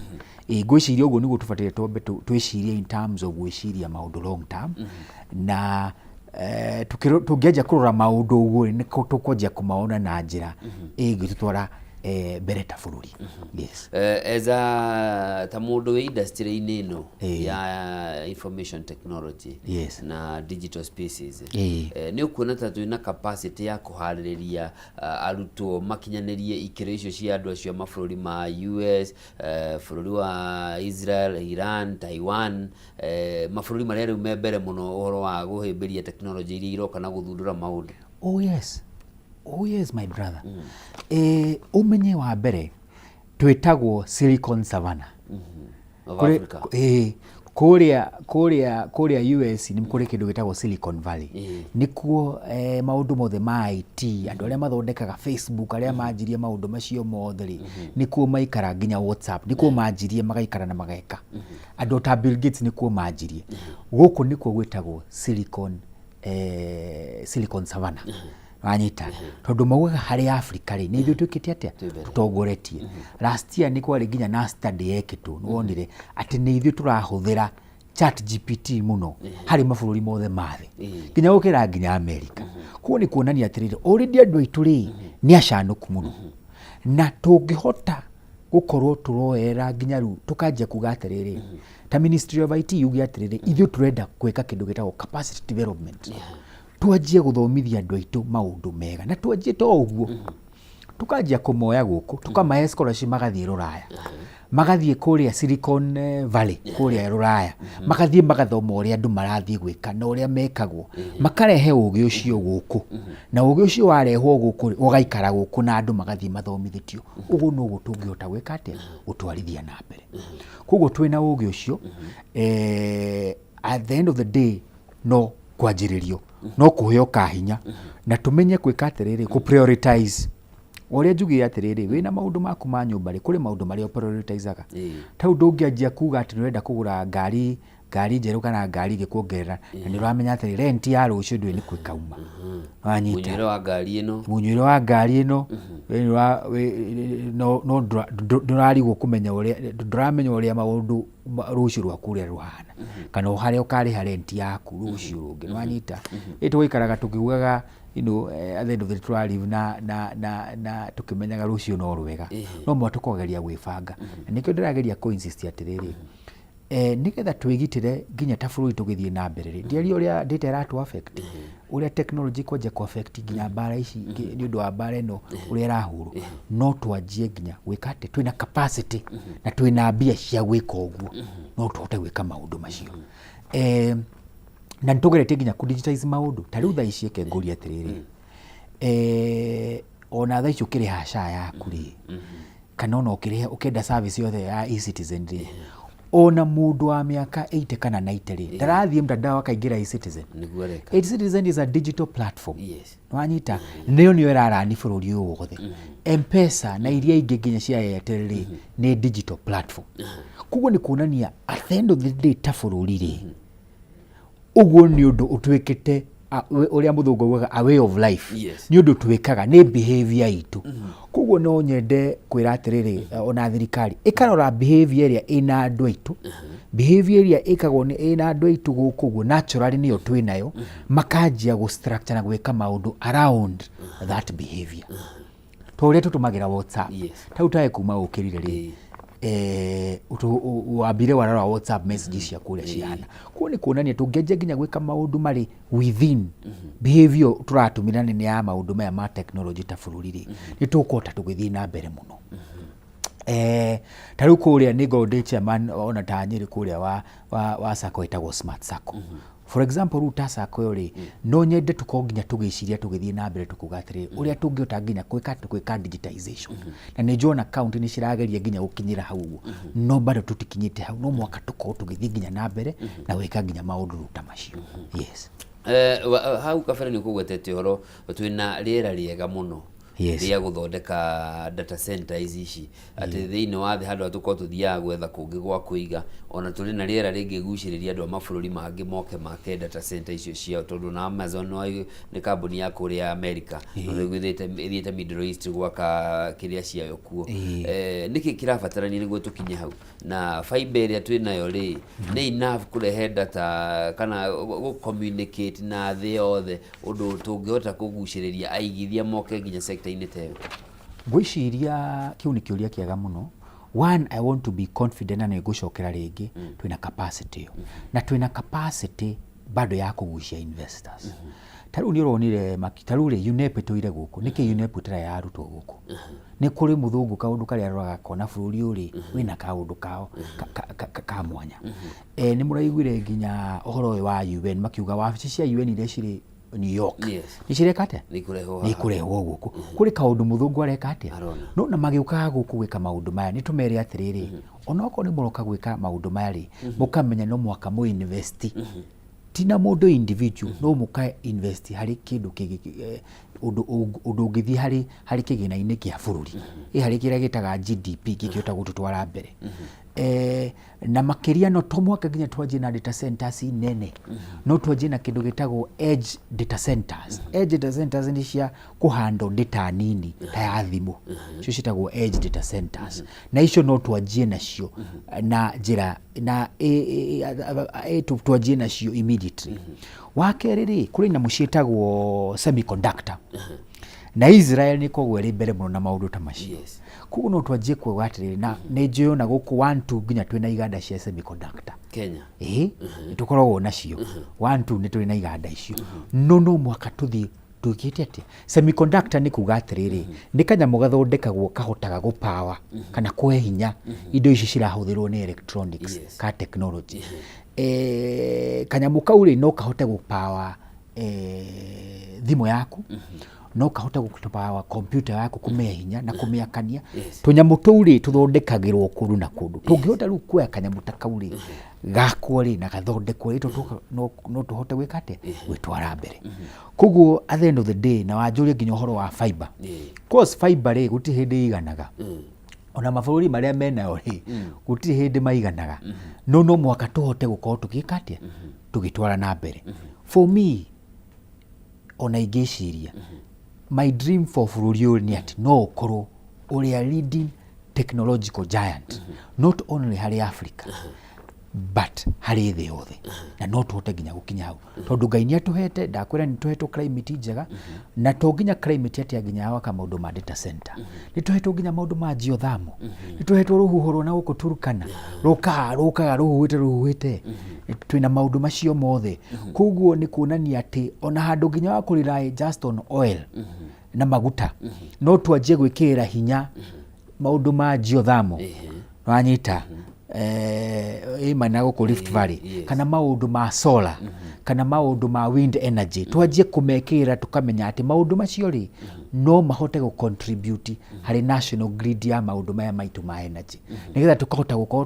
Ĩĩ, ngwĩciria ũguo nĩguo tũbataire twambe twĩcirie in terms of gwĩciria maũndũ long term, na tũngĩanjia kũrora maũndũ ũguo rĩ, nĩko tũkwanjia kũmaona na njĩra ĩngĩtũtwara mbere ta bũrũri. Yes. As a ta mũndũ wĩ industry-inĩ ĩno ya information technology na digital spaces, nĩ ũkuona ta twĩna capacity ya kũharĩrĩria arutwo makinyanĩrie ikĩro icio cia andũ acio a mabũrũri ma US, bũrũri wa Israel, Iran, Taiwan, mabũrũri marĩa rĩu me mbere mũno ũhoro wa kũhĩmbĩria technology iria iroka na gũthundũra maũndũ? Oh yes. Oh yes, my brother. Ũmenye wa mbere twĩtagwo Silicon Savannah. Of Kũrĩ- Africa. Ĩĩ, kũrĩ Kũrĩa US nĩ kũrĩ kĩndũ gĩtagwo Silicon Valley. Nĩkuo maũndũ mothe ma IT, andũ arĩa mathondekaga Facebook, arĩa manjirie maũndũ macio mothe rĩ, nĩkuo maikara, nginya WhatsApp nĩkuo manjirie, magaikara na mageka. Andũ ta Bill Gates nĩkuo manjirie. Gũkũ nĩkuo gwĩtagwo Silicon Savannah, wanyita? Tondũ maugaga harĩ Africa rĩ, nĩ ithuĩ twĩkĩte atĩa, tũtongoretie. Last year nĩ kwarĩ nginya na study yekĩtwo, nĩ wonire atĩ nĩ ithuĩ tũrahũthĩra Chat GPT mũno harĩ mabũrũri mothe ma thĩ, nginya gũkĩra nginya America. Koguo nĩ kuonania atĩrĩrĩ, already andũ aitũ rĩ, nĩ acanũku mũno, na tũngĩhota gũkorwo tũroerera nginya rĩu tũkanjia kuga atĩrĩrĩ, ta Ministry of IT yuge atĩrĩrĩ, ithuĩ tũrenda gwĩka kĩndũ gĩtagwo capacity development, twanjie gũthomithia andũ aitũ maũndũ mega, na twanjie to ũguo, tũkanjia kũmoya gũkũ, tũkamahe scholarship, magathiĩ rũraya, magathiĩ kũrĩa Silicon Valley, kũrĩa rũraya, magathiĩ magathoma ũrĩa andũ marathiĩ gwĩka na ũrĩa mekagwo, makarehe ũgĩ ũcio gũkũ, na ũgĩ ũcio warehwo gũkũ rĩ, ũgaikara gũkũ na andũ magathiĩ mathomithĩtio. Ũguo noguo tũngĩhota gwĩka atĩa, gũtwarithia na mbere. Koguo twĩna ũgĩ ũcio, at the end of the day no kwanjĩrĩrio, no kũheo kahinya na tũmenye gwĩka atĩrĩrĩ, kũ prioritize. Ũrĩa njugire atĩrĩrĩ, wĩna maũndũ maku ma nyũmba rĩ, kũrĩ maũndũ marĩa ũprioritizaga. Ta rĩu ndũngĩanjia kuga atĩ nĩ ũrenda kũgũra ngari njerũ kana ngari ĩngĩ kuongerera, na nĩ ũramenya atĩ rent ya rũciũ ndũĩ nĩ kwĩ kauma, wanyita? Mũnyuĩre wa ngari ĩno. Mũnyuĩre wa ngari ĩno, we nĩ no ndũrarigwo kũmenya ũrĩa, ndũramenya ũrĩa maũndũ rũciũ rwaku ũrĩa rũhana, kana o harĩa ũkarĩha rent yaku rũciũ rũngĩ, nĩwanyita? Ĩ tũgũikaraga tũkiugaga, at the end of the day tũralive na tũkĩmenyaga rũciũ no rwega, no mũhaka tũkageria gwĩbanga. Na nĩkĩo ndĩrageria kũ insist atĩrĩrĩ, nĩgetha twĩgitĩre nginya ta bũrũri tũgĩthiĩ na mbere rĩ, ndiaria ũrĩa data ĩratũ affect, ũrĩa technology kwanjia kũ affect nginya mbara ici, nĩ ũndũ wa mbara ĩno ũrĩa ĩrahũrwo, no twanjie nginya gwĩka atĩ twĩna capacity na twĩna mbia cia gwĩka ũguo, no tũhote gwĩka maũndũ macio. Na nĩ tũgeretie nginya kũ digitize maũndũ. Ta rĩu thaa ici eke ngũrie atĩrĩrĩ, ona thaa ici ũkĩrĩha SHA yaku rĩ, kana ona ũkĩrĩha ũkĩenda service yothe ya eCitizen rĩ, ona mũndũ wa mĩaka 80 kana 90 rĩ, ndarathiĩ mtandao akaingĩra eCitizen? Nĩguo areka. eCitizen is a digital platform. Wanyita? Nĩyo ĩrarani bũrũri ũyũ wothe. M-Pesa na iria ingĩ nginya cia Airtel rĩ, nĩ digital platform. Koguo nĩ kuonania at the end of the day ta bũrũri rĩ, ũguo nĩ ũndũ ũtuĩkĩte ũrĩa mũthũngũ augaga a way of life. Nĩ ũndũ twĩkaga, nĩ behavior itũ. Koguo no nyende kwĩra atĩrĩrĩ, ona thirikari ĩkarora behavior ĩrĩa ĩna andũ aitũ, behavior ĩrĩa ĩkagwo nĩ ĩna andũ aitũ gũkũ ũguo naturally nĩyo twĩnayo, makanjia gũ structure na gwĩka maũndũ around that behavior, ta ũrĩa tũtũmagĩra WhatsApp. Ta rĩu tawe kuma ũkĩrire rĩ, wambire warora WhatsApp message ciaku ũrĩa cihana. Koguo nĩ kuonania tũngĩanjia nginya gwĩka maũndũ marĩ within behavior tũratũmĩra nene ya maũndũ maya ma technology ta bũrũri rĩ, nĩ tũkũhota tũgĩthiĩ na mbere mũno. Ta rĩu kũrĩa nĩ ngoragwo ndĩ chairman ona ta Nyĩrĩ kũrĩa wa sacco ĩtagwo Smart Sacco, for example. Rĩu ta sacco ĩyo rĩ, no nyende tũkorwo nginya tũgĩciria tũgĩthiĩ na mbere tũkuga atĩrĩrĩ, ũrĩa tũngĩhota nginya gwĩka digitization. Na nĩ njona county nĩ cirageria nginya gũkinyĩra hau ũguo, no bado tũtikinyĩte hau. No mwaka tũkorwo tũgĩthiĩ nginya na mbere na gwĩka nginya maũndũ rĩu ta macio, yes. Hau kabere nĩ ũkũgwetete ũhoro twĩna rĩera rĩega mũno rĩa gũthondeka data center ici, atĩ thĩinĩ wa thĩ handũ ha tũkorwo tũthiaga gwetha kũngĩ gwa kũiga, ona tũrĩ na rĩera rĩngĩgucĩrĩria andũ a mabũrũri mangĩ moke make data center icio ciao, tondũ na Amazon nĩ kambuni ya kũrĩa America, na rĩu ĩthiĩte Middle East gwaka kĩrĩa ciayo kuo. Nĩkĩ kĩrabatarania nĩguo tũkinye hau? Na fiber ĩrĩa twĩ nayo rĩ, nĩ enough kũrehe data kana gũ communicate na thĩ yothe, ũndũ tũngĩhota kũgucĩrĩria aigithia moke nginya sector-inĩ ta ĩyo? Ngwĩciria kĩu nĩ kĩũria kĩega mũno. One, I want to be confident na nĩ ngũcokera rĩngĩ, twĩna capacity ĩyo na twĩna capacity bado ya kũgucia investors. Ta rĩu nĩ ũronire ta rĩu rĩ, UNEP ĩtũire gũkũ nĩkĩ? UNEP ĩtarĩ yarutwo gũkũ. Nĩ kũrĩ mũthũngũ kaũndũ karĩa aroraga akona bũrũri ũyũ rĩ, wĩna kaũndũ kao ka mwanya. Nĩ mũraiguire nginya ũhoro ũyũ wa UN makiuga wabici cia UN iria cirĩ New York. Yes. Nĩ cireka atĩa? Nĩ ikũrehwo Nĩ haha. ikũrehwo gũkũ. Kũrĩ kaũndũ mũthũngũ areka atĩa? Arona. No na magĩũkaga gũkũ gwĩka maũndũ maya, nĩ tũmere atĩrĩrĩ, onokorwo nĩ mũroka gwĩka maũndũ maya rĩ, mũkamenya no mũhaka mũ invest, ti na mũndũ individual, no mũka invest harĩ kĩndũ kĩngĩ, ũndũ ũngĩthiĩ harĩ kĩgĩna-inĩ kĩa bũrũri, ĩ harĩ kĩrĩa gĩtaga GDP kĩngĩhota gũtũtwara mbere. Na makĩria no to mũhaka nginya twanjie na data centers nene, no twanjie na kĩndũ gĩtagwo edge data centers. Edge data centers nĩ cia kũhandle data nini ta ya thimũ, icio ciĩtagwo edge data centers, na icio no twanjie nacio na njĩra na twanjie nacio immediately. Wa kerĩ rĩ, kũrĩ nyamũ ciĩtagwo semiconductor, na Israel nĩ ĩkoragwo ĩrĩ mbere mũno na maũndũ ta macio. Koguo no twanjie kuuga atĩrĩrĩ, na nĩ njũĩ ona gũkũ one two nginya twĩna iganda cia semiconductor. Kenya? Ĩĩ, nĩ tũkoragwo nacio. One two nĩ tũrĩ na iganda icio, no mũhaka tũthiĩ twĩkĩte atĩa. Semiconductor nĩ kuga atĩrĩrĩ, nĩ kanyamũ gathondekagwo kahotaga gũpawa kana kũhe hinya indo ici cirahũthĩrwo nĩ electronics ka technology. Kanyamũ kau rĩ, no kahote gũpawa thimũ yaku, no kahote gũpawa computer yaku, kũmĩhe hinya na kũmĩakania. Tũnyamũ tũu rĩ, tũthondekagĩrwo kũndũ na kũndũ. Tũngĩhota rĩu kuoya kanyamũ ta kau rĩ, gakwo rĩ na gathondekwo rĩ, no tũhote gwĩka atĩa? Gwĩtwara mbere. Koguo at the end of the day, na wanjũria nginya ũhoro wa fiber. Course fiber rĩ, gũtirĩ hĩndĩ ĩiganaga. Ona mabũrũri marĩa menayo rĩ, gũtirĩ hĩndĩ maiganaga, no mũhaka tũhote gũkorwo tũgĩka atĩa? Tũgĩtwara na mbere. For me, ona ingĩciria, my dream for bũrũri ũyũ nĩ atĩ no ũkorwo ũrĩa leading technological giant, not only harĩ Africa but harĩ thĩ yothe, na no tũhote nginya gũkinya hau, tondũ Ngai nĩ atũhete, ndakwĩra nĩ tũhetwo climate njega, na to nginya climate atĩa nginya gwaka maũndũ ma data center, nĩ tũhetwo nginya maũndũ ma geothermal, nĩ tũhetwo rũhuho rwa na gũkũ Turkana rũkaga rũhuhĩte, twĩna maũndũ macio mothe. Koguo nĩ kuonania atĩ ona handũ nginya wa kũ rely just on oil na maguta, no twanjie gwĩkĩrĩra hinya maũndũ ma geothermal, wanyita, ĩma na gũkũ Rift Valley, kana maũndũ ma solar, kana maũndũ ma wind energy, twanjie kũmekĩrĩra, tũkamenya atĩ maũndũ macio rĩ, no mahote gũ contribute harĩ national grid ya maũndũ maya maitũ ma energy, nĩgetha tũkahota gũkorwo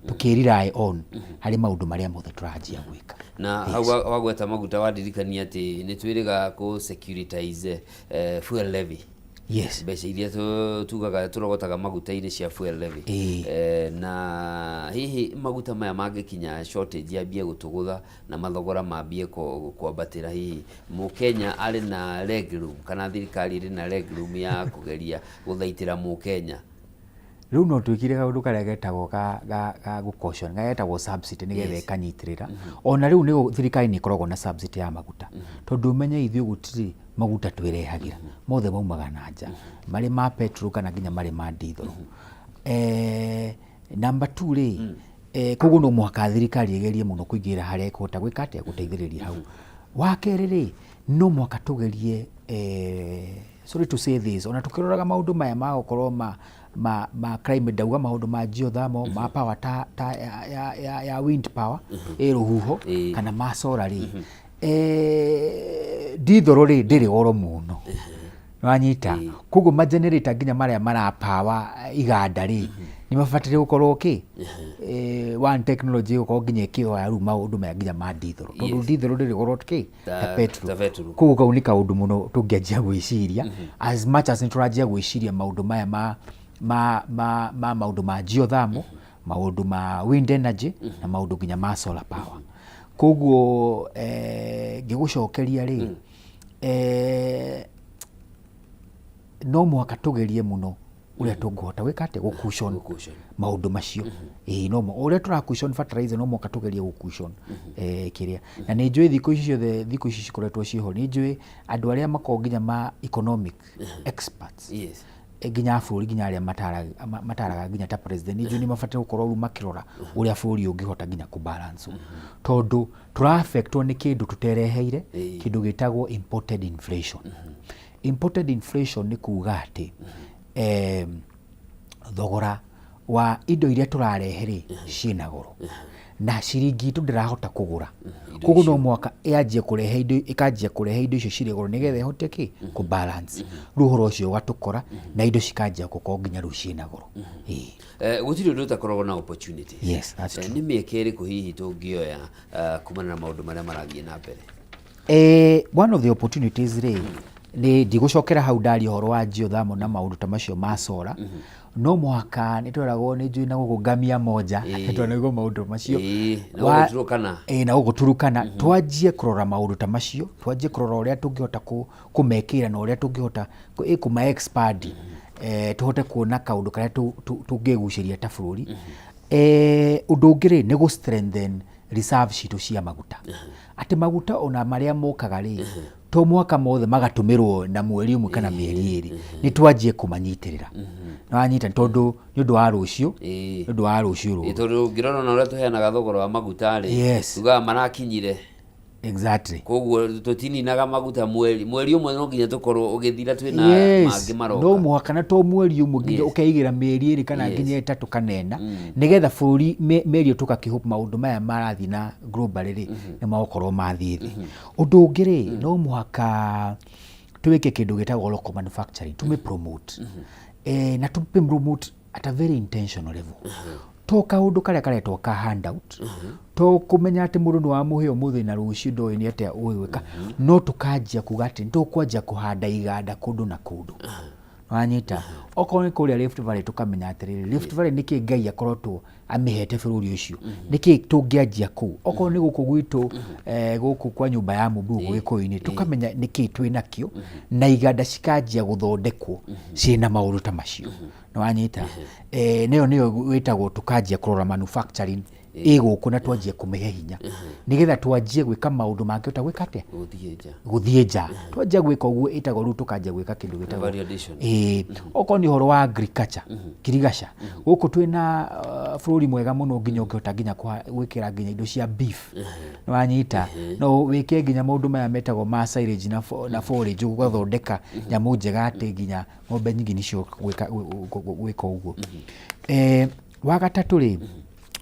tũkĩ rely on harĩ maũndũ marĩa mothe tũranjia gwĩka. Na hau wagweta maguta, wandirikania atĩ nĩ twĩrĩga kũ securitize fuel levy, mbeca iria tugaga tũrogotaga maguta-inĩ cia fuel levy. Na hihi maguta maya mangĩkinya shortage yambie gũtũgũtha na mathogora mambie kwambatĩra, hihi mũkenya arĩ na leg room kana thirikari ĩrĩ na leg room ya kũgeria gũthaitĩra mũkenya? Rĩu no twĩkire kaũndũ karĩa getagwo ga gũ-caution, karĩa getagwo subsidy, nĩgetha ĩkanyitĩrĩra. Ona rĩu nĩ thirikari nĩ ĩkoragwo na subsidy ya maguta, tondũ ũmenye ithuĩ gũtirĩ maguta twĩrehagĩra, mothe maumaga na nja, marĩ ma petrol kana nginya marĩ ma diesel. Number two rĩ, koguo no mũhaka thirikari ĩgerie mũno kũingĩrĩra harĩa ĩkũhota gwĩka atĩa? Gũteithĩrĩria hau. Wa kerĩ rĩ, no mũhaka tũgerie, sorry to say this, ona tũkĩroraga maũndũ maya ma gũkorwo ma climate, ndauga maũndũ ma geothermal, ma power ta ya wind power, ĩ rũhuho, kana ma solar rĩ, diesel rĩ, ndĩrĩ goro mũno, wanyita? Koguo ma generator nginya marĩa marapawa iganda rĩ, nĩ mabataire gũkorwo kĩ one technology gũkorwo nginya ĩkĩoya rĩu maũndũ maya nginya ma diesel, tondũ diesel ndĩrĩ goro kĩ ta petrol. Ta petrol. Koguo kau nĩ kaũndũ mũno tũngĩanjia gwĩciria, as much as nĩ tũranjia gwĩciria maũndũ maya ma maũndũ ma geothermal, maũndũ ma wind energy na maũndũ nginya ma solar power. Koguo ngĩgũcokeria rĩ, no mũhaka tũgerie mũno ũrĩa tũngĩhota gwĩka atĩa? Gũ-cushion Gũ-cushion. maũndũ macio. Ĩĩ, no ũrĩa tũra cushion fertilizer, no mũhaka tũgerie gũ cushion kĩrĩa. Na nĩ njũĩ thikũ ici ciothe, thikũ ici cikoretwo ciĩho, nĩ njũĩ andũ arĩa makoragwo nginya ma economic experts, nginya a bũrũri, nginya arĩa mataraga nginya ta president, nĩ njũĩ nĩ mabatiĩ gũkorwo rĩu makĩrora ũrĩa bũrũri ũngĩhota nginya kũ balance, tondũ tũra affectwo nĩ kĩndũ tũtereheire, kĩndũ gĩtagwo imported inflation. Imported inflation nĩ kuga atĩ thogora wa indo iria tũrarehe rĩ, ciĩna goro. Na ciringi itũ ndĩrahota kũgũra, koguo no mũhaka yanjie kũrehe indo, ĩkanjia kũrehe indo icio cirĩ goro nĩgetha ĩhote kĩ kũ balance. Rĩu ũhoro ũcio ũgatũkora na indo cikanjia gũkorwo nginya rĩu ciĩna goro. Ĩĩ. Gũtirĩ ũndũ ũtakoragwo na opportunity. Yes, that's true. Nĩ mĩeke ĩrĩkũ hihi tũngĩoya kumana na maũndũ marĩa marathiĩ na mbere? One of the opportunities rĩ, nĩ ndigũcokera hau ndaria ũhoro wa geothermal na maũndũ ta macio ma solar. No mũhaka nĩ tweragwo nĩ njũĩ na gũkũ ngamia moja, twanaigua maũndũ macio. Na gũkũ Turukana. Na gũkũ Turukana. Twanjie kũrora maũndũ ta macio, twanjie kũrora ũrĩa tũngĩhota kũmekĩra na ũrĩa tũngĩhota kũma expand, tũhote kuona kaũndũ karĩa tũngĩgucĩria ta bũrũri. Ũndũ ũngĩ rĩ, nĩ gũ strengthen reserve citũ cia maguta, atĩ maguta ona marĩa mokaga rĩ, to mwaka mothe magatũmĩrwo na mweri ũmwe kana mĩeri 2, nĩ twanjie kũmanyitĩrĩra. Nĩwanyita? Tondũ nĩ ũndũ wa rũciũ, nĩ ũndũ wa rũciũ rũrũ. Tondũ ũngĩrora na ũrĩa tũheanaga thogora wa maguta rĩ, tugaga marakinyire. Koguo tũtininaga maguta mweri mweri ũmwe, no nginya tũkorwo ũgĩthira twĩna mangĩ maroka. No mũhaka, na to mweri ũmwe, nginya ũkeigĩra mĩeri 2 kana nginya 3 kana 4, nĩgetha bũrũri mĩeri ĩyo tũgakĩhope maũndũ maya marathiĩ na globally rĩ, nĩ magũkorwo mathiĩ thĩ. Ũndũ ũngĩ rĩ, no mũhaka twĩke kĩndũ gĩtagwo local manufacturing, tũmĩ promote, na tũmĩ promote at a very intentional level, to kaũndũ karĩa karetwo ka handout, to kũmenya atĩ mũndũ nĩ wamũhe ũmũthĩ na rũciũ ndoĩ nĩ atĩa ũgwĩka, no tũkanjia kuga atĩ nĩ tũkwanjia kũhanda iganda kũndũ na kũndũ. Wanyita? Okorwo nĩ kũrĩa Rift Valley, tũkamenya atĩrĩrĩ, Rift Valley nĩkĩ Ngai akoretwo amĩhete bũrũri ũcio, nĩkĩ tũngĩanjia kũu. Okorwo nĩ gũkũ gwitũ, gũkũ kwa nyũmba ya Mũmbi gũkũ Gĩkũyũ-inĩ, tũkamenya nĩkĩ twĩ nakĩo na iganda cikanjia gũthondekwo ciĩna maũndũ ta macio. Nĩwanyita? Nĩyo nĩyo wĩtagwo tũkanjia kũrora manufacturing ĩ gũkũ na twanjie kũmĩhe hinya, nĩgetha twanjie gwĩka maũndũ mangĩhota gwĩka atĩa? Gũthiĩ nja. Gũthiĩ nja. Twanjia gwĩka ũguo, ĩtagwo rĩu tũkanjia gwĩka kĩndũ gĩtagwo Value addition. Ĩĩ, okorwo nĩ ũhoro wa agriculture, kirigaca gũkũ twĩna bũrũri mwega mũno, nginya ũngĩhota nginya gwĩkĩra nginya indo cia beef. Nĩwanyita? No wĩke nginya maũndũ maya metagwo ma silage na forage, ũgathondeka nyamũ njega atĩ nginya ng'ombe nyingĩ nĩcio gwĩka ũguo. Wa gatatũ rĩ,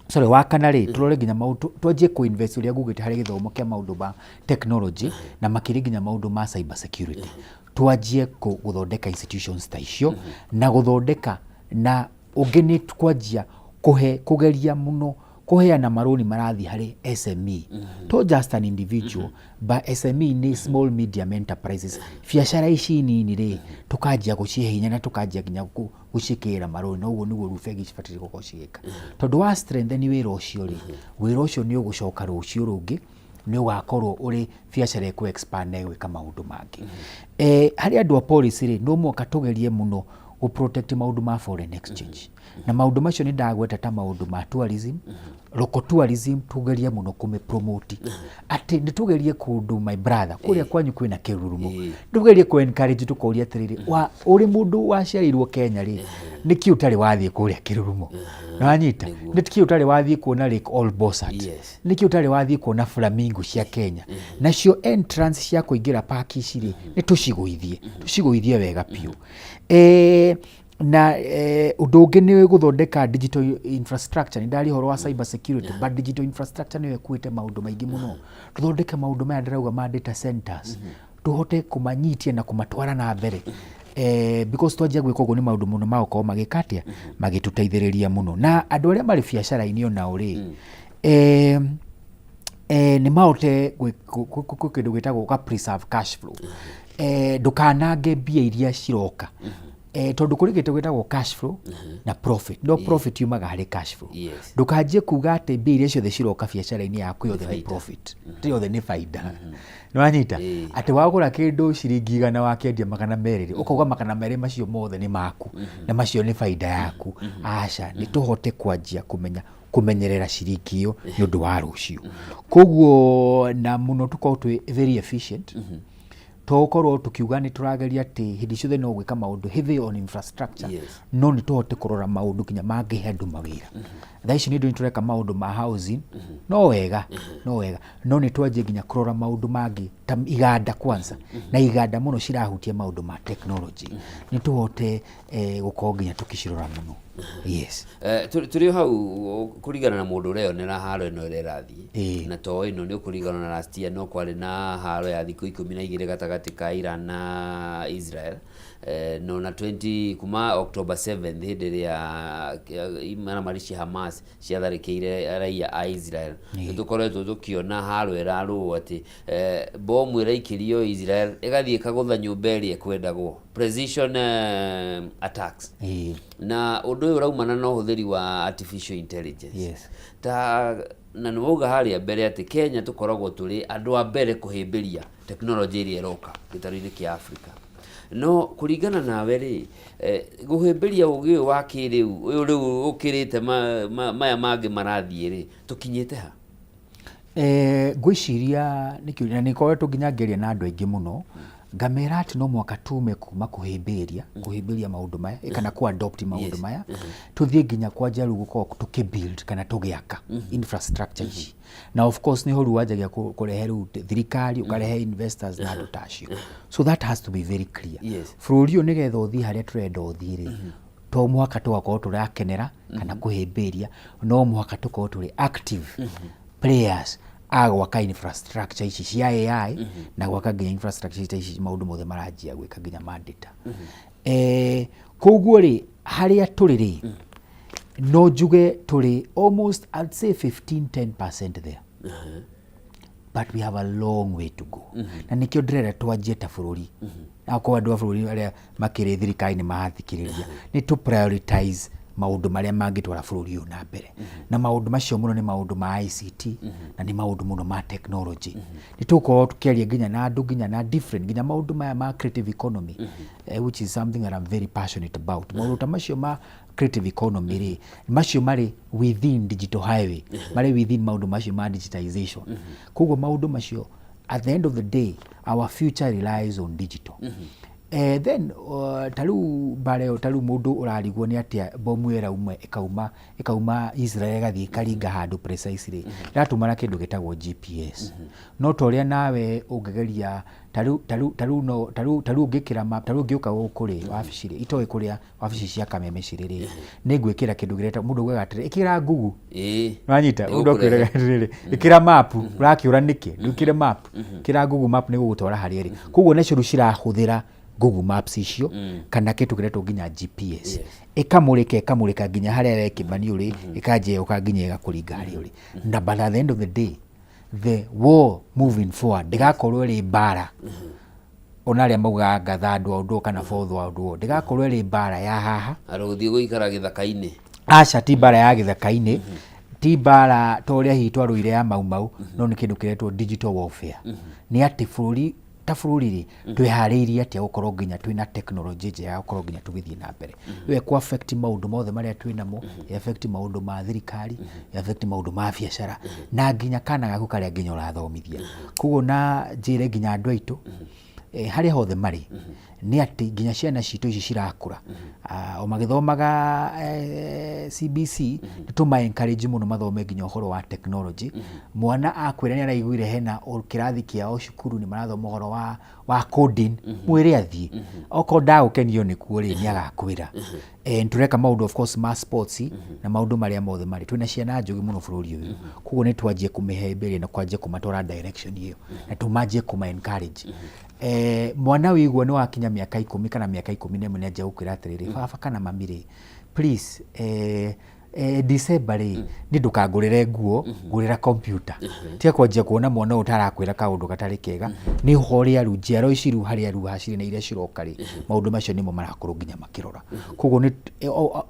sorry, wa kana rĩ, tũrore nginya maũndũ, twanjie kũ invest ũrĩa ngugĩte harĩ gĩthomo kĩa maũndũ ma technology na makĩria nginya maũndũ ma cyber security. Twanjie gũthondeka institutions ta icio na gũthondeka, na ũngĩ nĩ kwanjia kũhe, kũgeria mũno kũheana marũni marathiĩ harĩ SME, to just an individual, but SME nĩ small medium enterprises, biacara ici nini rĩ, tũkanjia gũcihe hinya na tũkanjia nginya gũciĩkĩrĩra marũni. Na ũguo nĩguo rĩu bengi cibataire gũkorwo cigĩka, tondũ wa strengthen wĩra ũcio rĩ, wĩra ũcio nĩ ũgũcoka rũciũ rũngĩ nĩ ũgakorwo ũrĩ biacara ĩkũ expand na ĩgwĩka maũndũ mangĩ. Harĩ andũ a policy rĩ, no mũhaka tũgerie mũno gũ protect maũndũ ma foreign exchange, na maũndũ macio nĩ ndagweta ta maũndũ ma tourism, local tourism, tugerie mũno kũmĩ promote, atĩ nĩ tũgerie kũndũ, my brother, kũrĩa kwanyu kwĩna kĩrurumo, tũgerie kũ encourage, tũkoria atĩrĩrĩ, wa ũrĩ mũndũ waciarĩirwo Kenya rĩ, nĩkĩ ũtarĩ wathiĩ kũrĩa kĩrurumo? Nĩwanyita? Nĩkĩ ũtarĩ wathiĩ kuona Lake Ol Bosat? Nĩkĩ ũtarĩ wathiĩ kuona flamingo cia Kenya? Nacio entrance cia kũingĩra park ici rĩ, nĩ tũcigũithie, tũcigũithie wega biũ. Na ũndũ ũngĩ nĩ gũthondeka digital infrastructure. Nĩ ndaria ũhoro wa cyber security, but digital infrastructure nĩyo ĩkuĩte maũndũ maingĩ mũno. Tũthondeke maũndũ maya ndĩrauga ma data centers, tũhote kũmanyitia na kũmatwara na mbere, because twanjia gwĩka ũguo nĩ maũndũ mũno magũkorwo magĩka atĩa, magĩtũteithĩrĩria mũno. Na andũ arĩa marĩ biacara-inĩ onao rĩ, nĩ mahote gwĩ kĩndũ gĩtagwo ga preserve cash flow, ndũkanange mbia iria ciroka, tondũ kũrĩ kĩndũ gĩtagwo cash flow na profit, no profit yumaga harĩ cash flow. Ndũkanjie kuga atĩ mbia iria ciothe ciroka biacara-inĩ yaku yothe nĩ profit, ti yothe nĩ baida. Nĩwanyita? Atĩ wagũra kĩndũ ciringi 100, wakĩendia 200 rĩ, ũkauga 200 macio mothe nĩ maku na macio nĩ baida yaku. Aca, nĩ tũhote kwanjia kũmenya kũmenyerera ciringi ĩyo nĩ ũndũ wa rũciũ. Koguo na mũno tũkorwo twĩ very efficient, tũkorwo tũkiuga nĩ tũrageria atĩ hĩndĩ ciothe no gwĩka maũndũ heavy on infrastructure, no nĩ tũhote kũrora maũndũ nginya mangĩhe andũ mawĩra. Thaa ici nĩ tũreka maũndũ ma housing, no wega, no wega, no nĩ twanjie nginya kũrora maũndũ mangĩ ta iganda kwanza, na iganda mũno cirahutia maũndũ ma technology, nĩ tũhote gũkorwo nginya tũkĩcirora mũno. Yes. Tũrĩ o hau, kũringana na mũndũ ũreyonera haro ĩno ĩrĩa ĩrathiĩ, na to ĩno, nĩ ũkũringana na last year no kwarĩ na haro ya thikũ 12 gatagatĩ ka Iran na Israel. No na 20 kuma October 7 hĩndĩ ĩrĩa imaramari cia Hamas ciatharĩkĩire raia a Israel, nĩ tũkoretwo tũkĩona haro ĩrarũo atĩ bomu ĩraikĩrio Israel ĩgathiĩ ĩkagũtha nyũmba ĩrĩa ĩkwendagwo, precision attacks. Na ũndũ ũyũ ũraumana na ũhũthĩri wa artificial intelligence. Ta na nĩ wauga harĩa mbere atĩ Kenya tũkoragwo tũrĩ andũ a mbere kũhĩmbĩria tekinoronjĩ ĩrĩa ĩroka gĩtarũ-inĩ kĩa Africa. No kũringana nawe rĩ, gũhĩmbĩria ũgĩ ũyũ wa kĩrĩu ũyũ rĩu ũkĩrĩte maya mangĩ marathiĩ rĩ, tũkinyĩte ha? Ngwĩciria nĩ kĩũria na nĩ ngoretwo nginya ngĩaria na andũ aingĩ mũno, ngamera atĩ no mũhaka tume kuma kũhĩmbĩria maũndũ maya kana kũ adopt maũndũ maya, tũthiĩ nginya kwanjia rĩu gũkorwo tũkĩ build kana tũgĩaka infrastructure ici. Na of course nĩho rĩu wanjagia kũrehe rĩu thirikari, ũkarehe investors na andũ ta acio. So that has to be very clear. Bũrũri ũyũ nĩgetha ũthiĩ harĩa tũrenda ũthiĩ rĩ, to mũhaka tũgakorwo tũrakenera kana kũhĩmbĩria, no mũhaka tũkorwo tũrĩ active players a gwaka infrastructure ici cia AI na gwaka nginya infrastructure ta ici maũndũ mothe maranjia gwĩka nginya ma data. Koguo rĩ, harĩa tũrĩ rĩ, no njuge tũrĩ almost, I'd say 15 10% there, but we have a long way to go. Na nĩkĩo ndĩrenda twanjie ta bũrũri, akorwo andũ a bũrũri arĩa makĩrĩ thirikari nĩ marathikĩrĩria, nĩ tũ prioritize maũndũ marĩa mangĩtwara bũrũri ũyũ na mbere. Na maũndũ macio mũno nĩ maũndũ ma ICT na nĩ maũndũ mũno ma technology. Nĩ tũgũkorwo tũkĩaria nginya na andũ, nginya na different, nginya maũndũ maya ma creative economy, which is something that I'm very passionate about. Maũndũ ta macio ma creative economy rĩ, macio marĩ within digital highway, marĩ within maũndũ macio ma digitization. Koguo maũndũ macio, at the end of the day, our future relies on digital. Then ta rĩu mbara ĩyo, ta rĩu mũndũ ũrarigwo nĩ atĩa bomu ĩyo ĩrauma ĩkauma Israel ĩgathiĩ ĩkaringa handũ precisely, ĩratũmana kĩndũ gĩtagwo GPS. No ta ũrĩa nawe ũngĩgeria, ta rĩu no ta rĩu ũngĩkĩra map, ta rĩu ũngĩũka gũkũ rĩ, wabici rĩ, itoĩ kũrĩa wabici cia Kameme cirĩ rĩ, nĩ ngwĩkĩra kĩndũ kĩretwo, mũndũ augaga atĩrĩ, "Ĩkĩra Google." Wanyita? Mũndũ akwĩraga atĩrĩrĩ, "Ĩkĩra map." Ũrakĩũra nĩkĩ? Ndwĩkĩre map, ĩkĩra Google Map, nĩ gũgũtwara harĩa ĩrĩ. Koguo nacio rĩu cirahũthĩra Google Maps icio kana kĩndũ kĩretwo nginya GPS, ĩkamũrĩka nginya harĩa we Kĩmani ũrĩ, ĩkanjia yũka nginya ĩgakũringa harĩa ũrĩ. Na but at the end of the day, the war moving forward ndĩgakorwo ĩrĩ mbara ona arĩa maugaga ngatha andũ a ũndũ kana fourth world war, ndĩgakorwo ĩrĩ mbara ya haha. Arĩ gũthiĩ gũikara gĩthaka-inĩ. Aca, ti mbara ya gĩthaka-inĩ, ti mbara ta ũrĩa hihi twarũire ya Mau Mau, no nĩ kĩndũ kĩretwo digital warfare. Nĩ atĩ bũrũri ta bũrũri rĩ, twĩharĩirie atĩa gũkorwo nginya twĩna tekinoronjĩ njega ya gũkorwo nginya tũgĩthiĩ na mbere ĩyo ĩkũ affect maũndũ mothe marĩa twĩ namo, ĩ affect maũndũ ma thirikari, ĩ affect maũndũ ma biacara na nginya kana gaku karĩa nginya ũrathomithia. Koguo na njĩre nginya andũ aitũ harĩa hothe marĩ nĩ atĩ nginya ciana citũ ici cirakũra, o magĩthomaga CBC, nĩ tũma encourage mũno mathome nginya ũhoro wa technology. Mwana akwĩra nĩ araiguire hena kĩrathi kĩao cukuru nĩ marathoma ũhoro wa coding, mwĩre athiĩ. Okorwo ndagũkenio nĩkuo rĩ, nĩ agakwĩra. Nĩ tũreka maũndũ of course ma sports na maũndũ marĩa mothe marĩ. Twĩna ciana njũgĩ mũno bũrũri ũyũ, koguo nĩ twanjie kũmĩhĩmbĩria na kwanjia kũmatwara direction ĩyo na tũmanjie kũma encourage. Mwana wĩigua nĩ wakinya mĩaka 10 kana mĩaka 11, nĩ anjia gũkwĩra atĩrĩrĩ, "Baba kana mami rĩ, please, December rĩ, nĩ ndũkangũrĩre nguo, ngũrĩra computer." Tiga kwanjia kuona mwana ũyũ ũtarakwĩra kaũndũ gatarĩ kega. Nĩ ũrĩa rĩu njiaro ici rĩu harĩa rĩu hacirĩ na iria ciroka rĩ, maũndũ macio nĩmo marakorwo nginya makĩrora. Koguo nĩ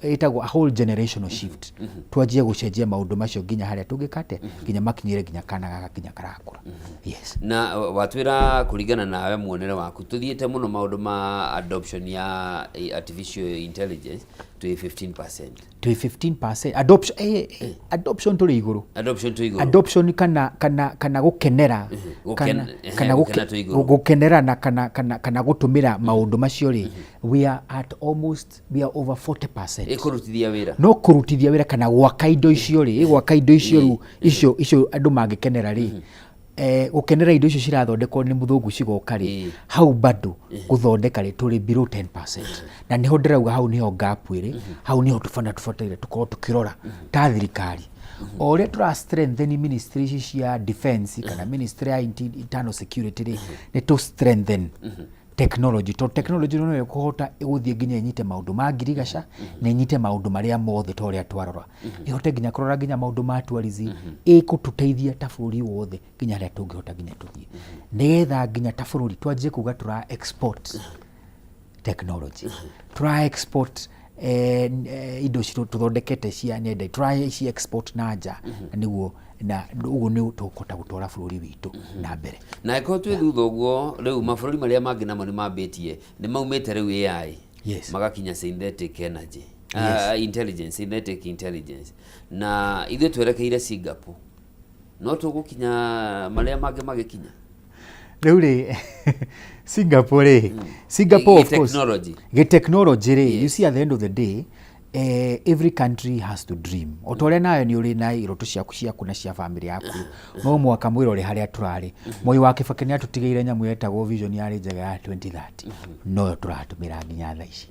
ĩtagwo a whole generational shift. Twanjie gũcenjia maũndũ macio nginya harĩa tũngĩka atĩa, nginya makinyĩre nginya kana gaka nginya karakũra. Yes. Na watwĩra kũringana nawe muonere waku tũthiĩte mũno maũndũ ma adoption ya artificial intelligence twĩ 15%. Twĩ 15% adoption, adoption tũrĩ igũrũ. Adoption twĩ igũrũ. Adoption kana gũkenera kana kana gũkena twĩ igũrũ. Gũkenera na kana gũtũmĩra maũndũ macio rĩ, we are at almost, we are over 40%. Ĩkũrutithia wĩra. No kũrutithia wĩra kana gwaka indo icio rĩ, gwaka indo icio rĩu icio andũ mangĩkenera rĩ. Gũkenera indo icio cirathondekwo nĩ mũthũngũ cigoka rĩ, hau bado gũthondeka rĩ, tũrĩ below 10%, na nĩho ndĩrauga hau nĩho gap ĩrĩ. Hau nĩho tũbana tũbataire tũkorwo tũkĩrora ta thirikari o ũrĩa tũra strengthen ministry ici cia defense kana ministry ya internal security rĩ, nĩ tũ strengthen technology, tondũ technology no ĩkũhota gũthiĩ nginya ĩnyite maũndũ ma ngirigaca na ĩnyite maũndũ marĩa mothe ta ũrĩa twarora, ĩhote nginya kũrora nginya maũndũ ma tourism, ĩkũtũteithia ta bũrũri wothe nginya harĩa tũngĩhota nginya tũthiĩ, nĩgetha nginya ta bũrũri twanjie kuga tũra export technology, tũra export indo ici tũthondekete cia nenda, tũra ci export na nja, na nĩguo na ũguo nĩ tũkũhota gũtwara bũrũri witũ na mbere. Na ĩkorwo twĩ thutha ũguo rĩu, mabũrũri marĩa mangĩ namo nĩ mambĩtie, nĩ maumĩte rĩu AI, magakinya synthetic energy, intelligence, synthetic intelligence, na ithuĩ twerekeire Singapore, no tũgũkinya marĩa mangĩ magĩkinya? Rĩu rĩ, Singapore rĩ, Singapore, of course, technology. Gĩ technology rĩ, you see, at the end of the day, every country has to dream. O ta ũrĩa nawe nĩ ũrĩ na iroto ciaku ciaku na cia family yaku, no mwaka mwĩrore harĩa tũrarĩ. Moi wa Kibaki nĩ atũtigĩire nyamũ yetagwo vision, yarĩ njega ya 2030, noyo tũratũmĩra nginya thaa ici,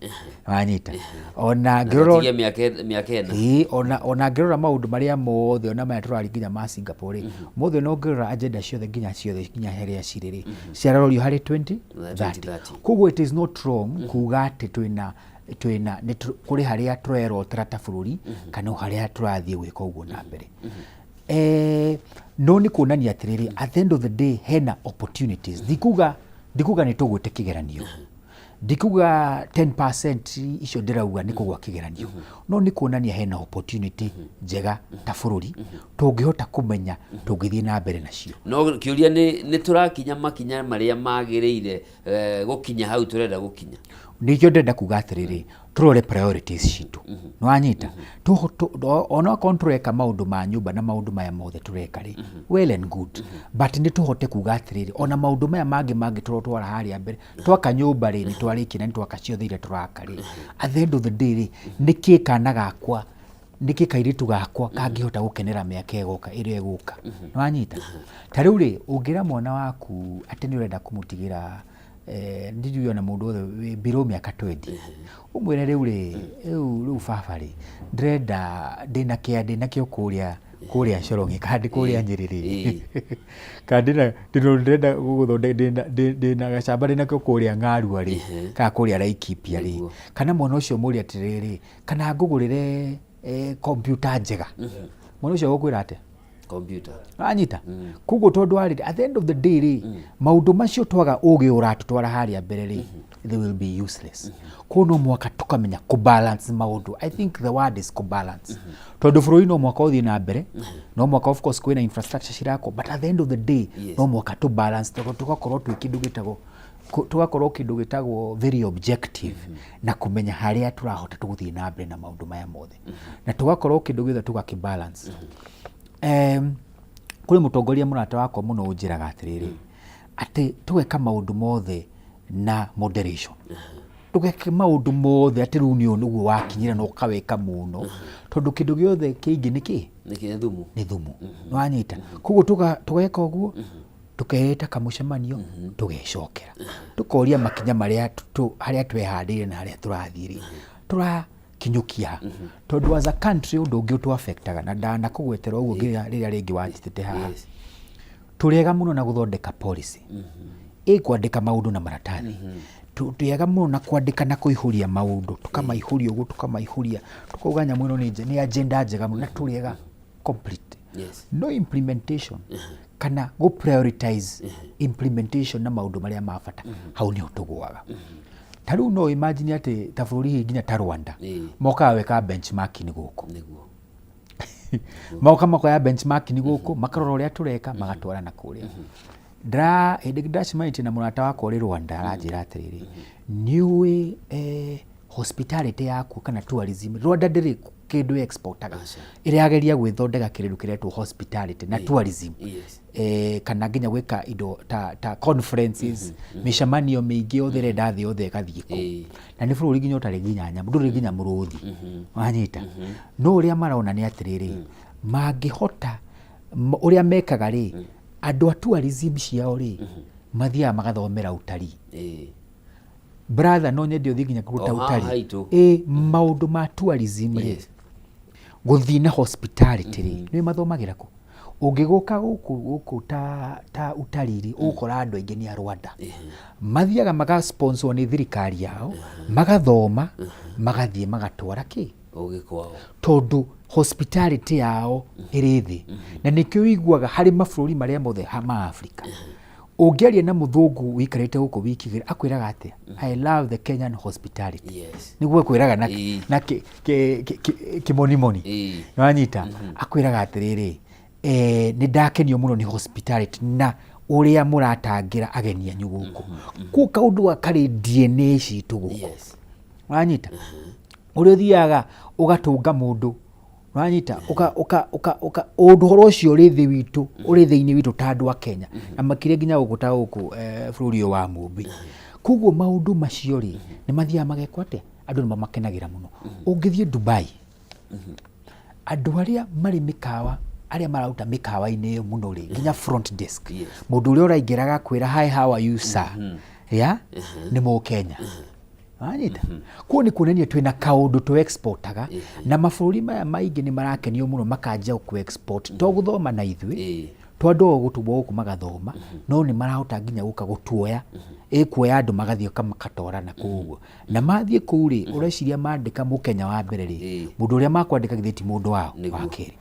wanyita? Ona ngĩrora tigia mĩaka 4. Ĩĩ, ona ngĩrora maũndũ marĩa mothe, ona maya tũrari nginya ma Singapore rĩ, mothe, no ngĩrora agenda ciothe nginya ciothe nginya harĩa cirĩ rĩ, ciararorio harĩ 2030. 2030. Koguo it is not wrong kuga atĩ twĩna kũrĩ harĩa tũrerotera ta bũrũri kana harĩa tũrathiĩ gwĩka ũguo na mbere. No nĩ kuonania atĩrĩrĩ, at the end of the day hena opportunities. Ndikuga nĩ tũgwĩte kĩgeranio, ndikuga 10% icio ndĩrauga nĩ kũgwa kĩgeranio, no nĩ kuonania hena opportunity njega ta bũrũri tũngĩhota kũmenya tũngĩthiĩ na mbere nacio. No kĩũria nĩ tũrakinya makinya marĩa magĩrĩire gũkinya hau tũrenda gũkinya? Nĩkĩo ndĩrenda kuga atĩrĩrĩ, tũrore priorities citũ, nĩwanyita? Onokorwo nĩ tũreka maũndũ ma nyũmba na maũndũ maya mothe tũreka rĩ, well and good, but nĩ tũhote kuga atĩrĩrĩ, ona maũndũ maya mangĩ tũrotwara harĩa mbere. Twaka nyũmba rĩ, nĩ twarĩkia na nĩ twaka ciothe iria tũraka rĩ, at the end of the day rĩ, nĩkĩ kana gakwa, nĩkĩ kairĩtu gakwa kangĩhota gũkenera mĩaka ĩgoka ĩrĩa ĩgũka, nĩwanyita? Ta rĩu rĩ, ũngĩra mwana waku atĩ nĩ ũrenda kũmũtigĩra, ndiũĩ ona mũndũ wothe wĩ below mĩaka 20, ũmwĩre rĩu rĩ, rĩu baba rĩ, ndĩrenda ndĩna kĩa ndĩnakĩo kũrĩa Corongi kana ndĩ kũrĩa Nyĩrĩ rĩ, kana ndĩrenda gũgũthondeka, ndĩna gacamba ndĩnakĩo kũrĩa Ng'arua rĩ, kana kũrĩa Laikipia rĩ, kana mwana ũcio mũrie atĩrĩrĩ, kana ngũgũrĩre kompiuta njega, mwana ũcio agũkwĩra atĩa? Computer. Anyita? Koguo tondũ warĩ at the end of the day rĩ, maũndũ macio twaga ũgĩ ũratũtwara harĩa mbere rĩ, they will be useless. Koguo no mũhaka tũkamenya kũbalance maũndũ. I think the word is kũbalance, tondũ bũrũri no mũhaka ũthiĩ na mbere, no mũhaka, of course, kwĩna infrastructure cirakwo, but at the end of the day no mũhaka tũ balance, tondũ tũgakorwo twĩ kĩndũ gĩtagwo tũgakorwo kĩndũ gĩtagwo very objective na kũmenya harĩa tũrahota tũgũthiĩ na mbere na maũndũ maya mothe, na tũgakorwo kĩndũ gĩothe tũgakĩbalance. Kũrĩ mũtongoria mũrata wakwa mũno ũnjĩraga atĩrĩrĩ, atĩ tũgeka maũndũ mothe na moderation, ndũgeke maũndũ mothe atĩ rĩu nĩ ũguo wakinyĩra na ũkaweka mũno, tondũ kĩndũ gĩothe kĩingĩ nĩ kĩ? Nĩ kĩ thumu. Nĩ thumu, nĩwanyita? Koguo tũgeka ũguo, tũkeĩta kamũcemanio, tũgecokera, tũkoria makinya marĩa harĩa twehandĩire na harĩa tũrathiĩ rĩ, tũrakinyũkia, tondũ as a country ũndũ ũngĩ ũtũ-affectaga, na ndanakũgwetera ũguo nginya rĩrĩa rĩngĩ wanjĩtĩte haha, tũrĩega mũno na gũthondeka policy, ĩ kwandĩka maũndũ na maratathi. Tũrĩega mũno na kwandĩka na kũihũria maũndũ, tũkamaihũria ũguo, tũkamaihũria, tũkauga nyamũ ĩno nĩ agenda njega mũno na tũrĩega complete. No implementation kana gũ prioritize implementation na maũndũ marĩa ma bata, hau nĩho tũgũaga. Ta rĩu no imagine atĩ ta bũrũri hihi nginya ta Rwanda mokaga gwĩka benchmarking gũkũ, moka makoya benchmarking gũkũ, makarora ũrĩa tũreka, magatwara na kũrĩa. Ndĩra hĩndĩ ndĩracemanĩtie na mũrata wakwa ũrĩ Rwanda, aranjĩra atĩrĩrĩ, nĩũĩ hospitality yaku kana tourism, Rwanda ndĩrĩ kĩndũ exportaga, ĩrageria gwĩthondeka kĩndũ kĩretwo hospitality na tourism, kana nginya gwĩka indo ta conferences, mĩcemanio mĩingĩ yothe ĩrenda thĩ yothe ĩgathiĩ kũu. Na nĩ bũrũri nginya ũtarĩ nginya nyamũ, ndũrĩ nginya mũrũthi, wanyita? No ũrĩa marona nĩ atĩrĩrĩ, mangĩhota ũrĩa mekaga rĩ, Andũ a tourism ciao rĩ, mathiaga magathomera ũtarii. Brother, no nyende ũthiĩ nginya kũruta O haha ũtarii. haitũ. Ĩ, maũndũ ma tourism rĩ, gũthiĩ na hospitality rĩ, nĩ mathomagĩra kũ? Ũngĩgũka gũkũ gũkũ ta utalii rĩ, ũgũkora andũ aingĩ nĩ a Rwanda. Mathiaga maga sponsor nĩ thirikari yao, magathoma, magathiĩ magatwara kĩ? Ũgĩ kwao. Tondũ hospitality yao ĩrĩ thĩ. Na nĩkĩo ũiguaga harĩ mabũrũri marĩa mothe ma Africa. Ũngĩaria na mũthũngũ wĩikarĩte gũkũ wiki igĩrĩ, akwĩraga atĩa? I love the Kenyan hospitality. Nĩguo akwĩraga na kĩmonimoni. Nĩwanyita? Akwĩraga atĩrĩrĩ, nĩ ndakenio mũno nĩ hospitality na ũrĩa mũratangĩra ageni anyu gũkũ. Kũu kaũndũ gaka karĩ DNA citũ gũkũ. Wanyita? Ũrĩa ũthiaga ũgatũnga mũndũ, wanyita? Ũka, ũka, ũka, ũka, ũndũ ũhoro ũcio ũrĩ thĩ witũ, ũrĩ thĩinĩ witũ ta andũ a Kenya, na makĩria nginya gũkũ ta gũkũ bũrũri ũyũ wa Mũmbi. Koguo maũndũ macio rĩ, nĩ mathiaga magekwo atĩa? Andũ nĩ mamakenagĩra mũno. Ũngĩthiĩ Dubai, andũ arĩa marĩ mĩkawa, arĩa mararuta mĩkawa-inĩ ĩyo mũno rĩ, nginya front desk, mũndũ ũrĩa ũraingĩra agakwĩra hi how are you sir, yeah? Nĩ mũkenya. Wanyita? Kuo nĩ kuonania twĩna kaũndũ tũ exportaga, na mabũrũri maya maingĩ nĩ marakenio mũno makanjia kũ export, to gũthoma na ithuĩ, to andũ ao gũtũmwo gũkũ magathoma, no nĩ marahota nginya gũka gũtuoya, ĩ kuoya andũ magathiĩ makatwara na kũu ũguo. Na mathiĩ kũu rĩ, ũreciria mandĩka mũkenya wa mbere rĩ, mũndũ ũrĩa makwandĩka githĩ ti mũndũ wao wa kerĩ.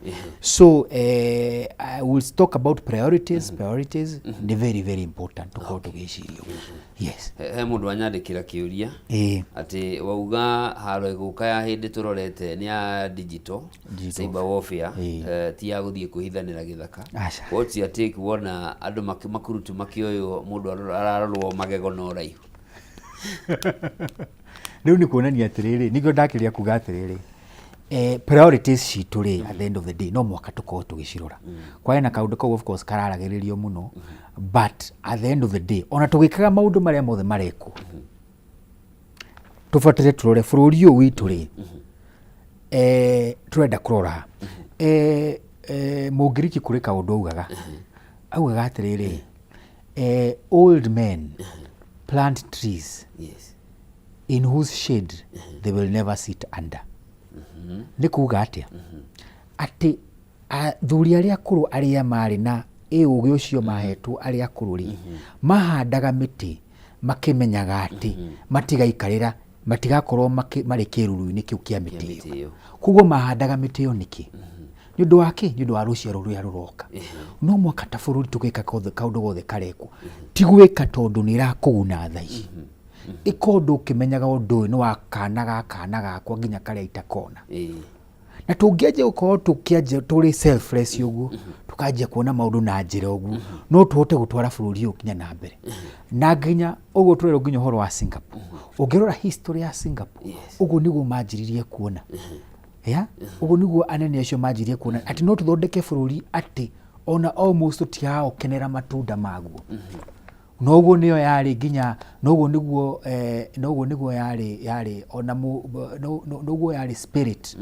So I will talk about priorities, priorities nĩ very very important tũkorwo tũgĩciria ũguo. Yes. He mũndũ wanyandĩkĩra kĩũria atĩ wauga haro ĩgũka ya hĩndĩ tũrorete nĩ ya digital, Digital. Cyber warfare, ti ya gũthiĩ kwĩhithanĩra gĩthaka. Aca. What's your take wona andũ makurutu makĩoywo mũndũ ararorwo magego na ũraihu? Rĩu nĩ kuonania atĩrĩrĩ, nĩkĩo ndakĩria kuga atĩrĩrĩ, priorities citũ rĩ, at the end of the day no mũhaka tũkorwo tũgĩcirora. Kwarĩ na kaũndũ kau of course kararagĩrĩrio mũno, but at the end of the day ona tũgĩkaga maũndũ marĩa mothe marekwo, tũbataire tũrore bũrũri ũyũ witũ rĩ, tũrenda kũrora. Mũngiriki kũrĩ kaũndũ augaga, augaga atĩrĩrĩ, old men plant trees in whose shade they will never sit under. Nĩ kuga atĩa? Atĩ athuri arĩa akũrũ arĩa marĩ na ũgĩ ũcio mahetwo arĩa akũrũ rĩ, mahandaga mĩtĩ makĩmenyaga atĩ matigaikarĩra, matigakorwo marĩ kĩruru-inĩ kĩu kĩa mĩtĩ ĩyo. Mĩtĩ ĩyo. Koguo mahandaga mĩtĩ ĩyo nĩkĩ? Nĩ ũndũ wa kĩ? Nĩ ũndũ wa rũciaro rũrĩa rũroka. No mwaka ta bũrũri tũgĩka kaũndũ gothe karekwo, ti gwĩka tondũ nĩ ĩrakũguna thaa ici. Ĩka ũndũ ũkĩmenyaga ũndũ ũyũ nĩ wa kana ga kana gakwa nginya karĩa itakona. Na tũngĩanjia gũkorwo tũkĩanjia tũrĩ selfless ũguo, tũkanjia kuona maũndũ na njĩra ũguo, no tũhote gũtwara bũrũri ũyũ nginya na mbere. Na nginya ũguo tũrerwo nginya ũhoro wa Singapore. Ũngĩrora history ya Singapore, ũguo nĩguo manjiririe kuona. Yeah? Ũguo nĩguo anene acio manjirie kuona atĩ no tũthondeke bũrũri atĩ ona almost tũtigaũkenera matunda maguo. Noguo nĩyo yarĩ nginya, noguo nĩguo, noguo nĩguo yarĩ, yarĩ ona mũ, no, no, noguo yarĩ spirit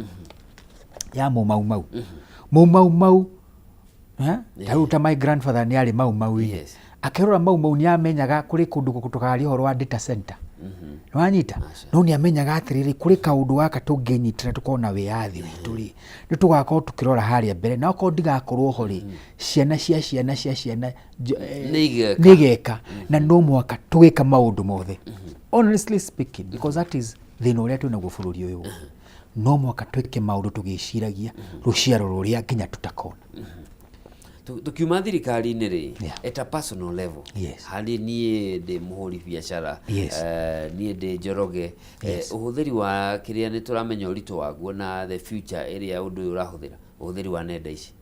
ya mũmaumau. Mũmaumau, ta rĩu ta my grandfather nĩ arĩ mau mau -inĩ. Akĩrora mau mau nĩ amenyaga kũrĩ kũndũ tũkaria ũhoro wa data center. Nĩwanyita? No nĩ amenyaga atĩrĩrĩ, kũrĩ kaũndũ gaka tũngĩnyitĩra tũkorwo na wĩyathi witũ rĩ, nĩ tũgakorwo tũkĩrora harĩa mbere, na okorwo ndigakorwo ho rĩ, ciana cia ciana cia ciana Nĩ igeka. nĩ igeka. Na no mũhaka tũgĩka maũndũ mothe. Honestly speaking, because that is thĩna ũrĩa twĩnaguo bũrũri ũyũ. No mũhaka twĩke maũndũ tũgĩciragia rũciaro rũrĩa nginya tũtakona. Tũkiuma thirikari-inĩ rĩ, at a personal level, harĩ niĩ ndĩ mũhũri biacara, niĩ ndĩ Njoroge, ũhũthĩri wa kĩrĩa nĩ tũramenya ũritũ waguo na the future ĩrĩa ũndũ ũyũ ũrahũthĩra, ũhũthĩri wa nenda ici.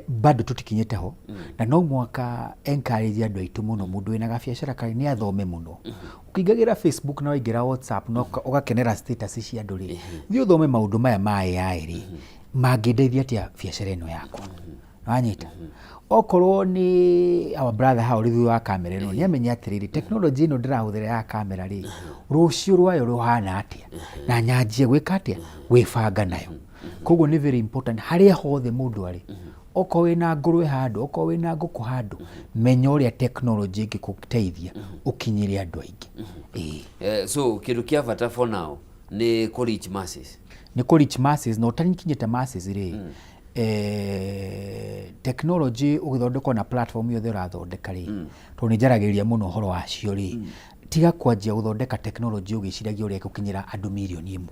Bado tũtikinyĩte ho, na no mũhaka encourage andũ aitũ mũno, mũndũ wĩna gabiacara karĩ nĩ athome mũno. Ũkĩingagĩra Facebook na waingĩra WhatsApp na ũgakenera status cia andũ rĩ, thiĩ ũthome maũndũ maya ma AI rĩ, mangĩndeithia atĩa biacara ĩno yakwa. Wanyita? Okorwo nĩ our brother hau ũrĩ thutha wa kamera ĩno, nĩ amenye atĩrĩrĩ, technology ĩno ndĩrahũthĩra ya kamera rĩ, rũciũ rwayo rũhana atĩa, na nyanjie gwĩka atĩa, gwĩbanga nayo. Koguo nĩ very important harĩa hothe mũndũ arĩ, Okorwo wĩna ngũrwe handũ, okorwo wĩna ngũkũ handũ, menya ũrĩa technology ĩngĩgũteithia ũkinyĩre andũ aingĩ. Ĩĩ. So kĩndũ kĩa bata for now nĩ kũ reach masses. Nĩ kũ reach masses, na ũtakinyĩte masses rĩ, technology ũgĩthondekwo na platform yothe ũrathondeka rĩ, tondũ nĩ njaragĩrĩria mũno ũhoro wacio rĩ, tiga kwanjia gũthondeka technology ũgĩciragia ũrĩa ĩgũkinyĩra andũ mirioni 1.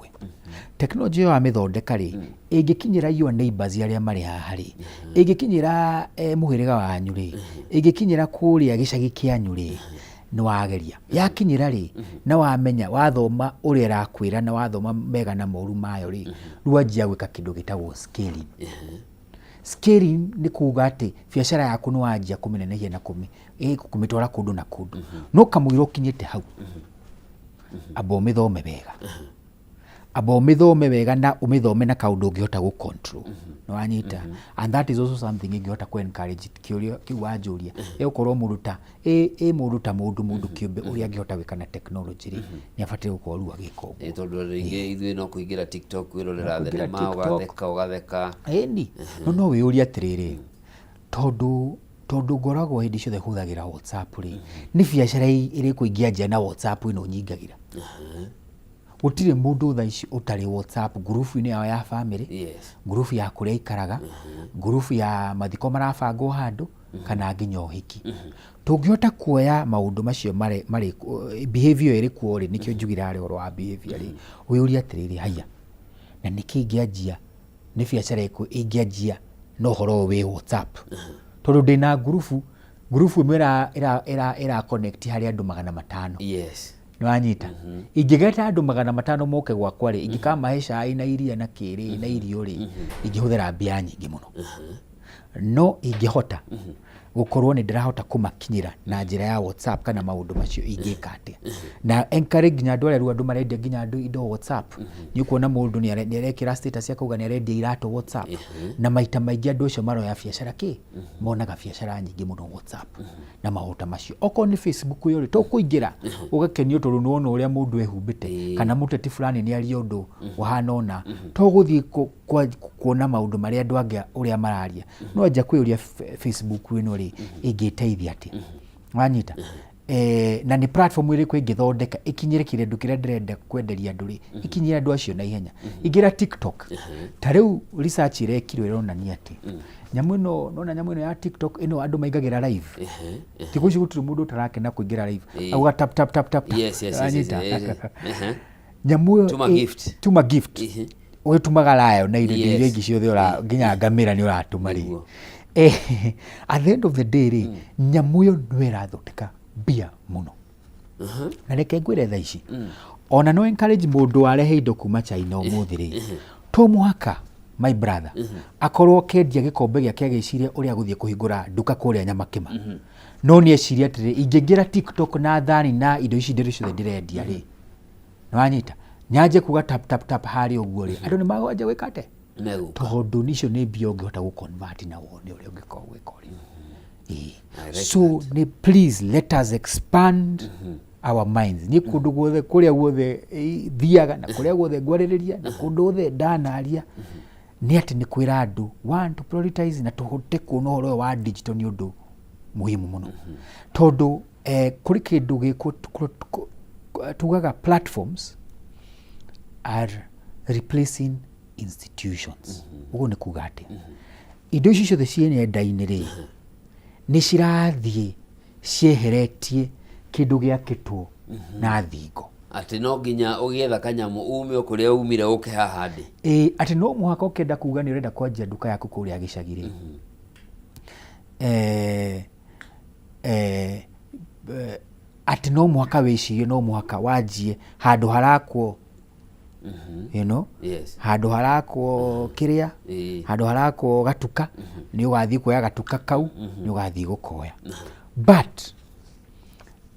Technology ĩyo wamĩthondeka rĩ, ĩngĩkinyĩra your neighbors arĩa marĩ haha rĩ, ĩngĩkinyĩra mũhĩrĩga wanyu rĩ, ĩngĩkinyĩra kũrĩa gĩcagi kĩanyu rĩ, nĩ wageria. Yakinyĩra rĩ, na wamenya, wathoma ũrĩa ĩrakwĩra na wathoma mega na moru mayo rĩ, rĩu wanjia gwĩka kĩndũ gĩtagwo scaling. Scaling nĩ kuga atĩ biacara yaku nĩ wanjia kũmĩnenehia na kũmĩtwara kũndũ na kũndũ. No kamũira ũkinyĩte hau, amba ũmĩthome wega. Amba ũmĩthome wega na ũmĩthome na kaũndũ ũngĩhota gũ control. Nĩ wanyita? And that is also something ingĩhota kũ encourage kĩũria kĩu wanjũria. Ĩgũkorwo mũndũ ta ĩ mũndũ ta mũndũ mũndũ kĩũmbe ũrĩa angĩhota gwĩka na technology rĩ, nĩ abatiĩ gũkorwo rĩu agĩka ũguo. Tondũ rĩngĩ ithuĩ no kũingĩra TikTok kwĩrorera No kũingĩra thenema, TikTok. Ũgatheka ũgatheka. Ĩni, no wĩyũrie atĩrĩrĩ, tondũ ngoragwo hĩndĩ ciothe hũthagĩra WhatsApp rĩ, nĩ biacara ĩrĩkũ ingĩanjia na WhatsApp ĩno nyingagĩra? Gũtirĩ mũndũ thaa ici ũtarĩ WhatsApp ngurubu-inĩ yao ya family, ngurubu ya kũrĩa aikaraga, ngurubu ya mathiko marabangwo handũ, kana nginya ũhiki. Tũngĩhota kuoya maũndũ macio marĩ behavior ĩrĩ kuo rĩ, nĩkĩo njugire harĩa ũhoro wa behavior rĩ, wĩyũrie atĩrĩrĩ, haiya, na nĩkĩ ingĩanjia, nĩ biacara ĩrĩkũ ingĩanjia na ũhoro ũyũ wĩ WhatsApp? Tondũ ndĩna ngurubu, ngurubu ĩmwe ĩra connect harĩ andũ 500. Nĩ wanyita? Ingĩgeta andũ 500 moke gwakwa rĩ, ingĩkamahe cai na iria na kĩrĩ na irio rĩ, ingĩhũthĩra mbia nyingĩ mũno. No ingĩhota gũkorwo nĩ ndĩrahota kũmakinyĩra na njĩra ya WhatsApp kana maũndũ macio, ingĩka atĩa? Na encourage nginya andũ arĩa rĩu andũ marendia nginya andũ indo WhatsApp. Nĩ ũkuona mũndũ nĩ arekĩra status akauga nĩ arendia iratũ WhatsApp. Na maita maingĩ andũ acio maroya biacara kĩ? Monaga biacara nyingĩ mũno WhatsApp na maũndũ ta macio. Okorwo nĩ Facebook ĩyo rĩ, to kũingĩra ũgakenio tondũ nĩ wona ũrĩa mũndũ ehumbĩte, kana mũteti fulani nĩ aria ũndũ ũhana ũna, to gũthiĩ kuona maũndũ marĩa andũ angĩ ũrĩa mararia. No anja kwĩyũria Facebook ĩno rĩ, ĩngĩteithia atĩa? Wanyita? Na nĩ platform ĩrĩkũ ĩngĩthondeka ĩkinyĩre kĩndũ kĩrĩa ndĩrenda kwenderia andũ rĩ, ikinyĩre andũ acio na ihenya. Ingĩra TikTok, ta rĩu research ĩrekirwo ĩronania atĩ nyamũ ĩno, nona nyamũ ĩno ya TikTok ĩno andũ maingagĩra live. Thikũ ici gũtirĩ mũndũ ũtarakena kũingĩra live. Auga tap tap tap tap tap. Wanyita? Nyamũ ĩyo Tuma gift. Tuma gift. Ũgĩtũmaga rayo na indo iria ingĩ ciothe nginya ngamĩra nĩ ũratũma rĩ. At the end of the day rĩ, nyamũ ĩyo nĩyo ĩrathondeka mbia mũno. Na reke ngwĩre thaa ici, ona no encourage mũndũ arehe indo kuma China ũmũthĩ rĩ, to mũhaka my brother akorwo kendia gĩkombe gĩake agĩciria ũrĩa agũthiĩ kũhingũra nduka kũrĩa Nyamakĩma. No nĩ eciria atĩrĩ, ingĩingĩra TikTok na thani na indo ici ndĩrĩ ciothe ndĩrendia rĩ, nĩ wanyita, nyanjie kuga tap tap tap harĩa ũguo rĩ, andũ nĩ magwanjia gwĩka atĩa? Megũka. Tondũ icio nĩ mbia ũngĩhota gũ convert na wone ũrĩa ũngĩkorwo gwĩka ũrĩa. I like So nĩ please let us expand our minds. Niĩ kũndũ guothe kũrĩa guothe thiaga na kũrĩa guothe ngwarĩrĩria na kũndũ guothe ndanaria nĩ atĩ nĩ kwĩra andũ one to prioritize na tũhote kuona ũhoro ũyũ wa digital nĩ ũndũ muhimu mũno, tondũ kũrĩ kĩndũ gĩkũ tugaga platforms are replacing institutions. Ũguo nĩ kuga atĩ indo ici ciothe ciĩ nenda-inĩ rĩ, nĩ cirathiĩ cieheretie kĩndũ gĩakĩtwo na thingo. Atĩ no nginya ũgĩetha kanyamũ ume o kũrĩa umire ũke haha ndĩ. Ĩĩ, atĩ no mũhaka ũkĩenda kuga nĩ ũrenda kwanjia nduka yaku kũrĩa gĩcagi rĩ, atĩ no mũhaka wĩcirie no mũhaka wanjie handũ harakwo handũ harakwo kĩrĩa, handũ harakwo gatuka, nĩ ũgathiĩ kuoya gatuka kau, nĩ ũgathiĩ gũkoya. But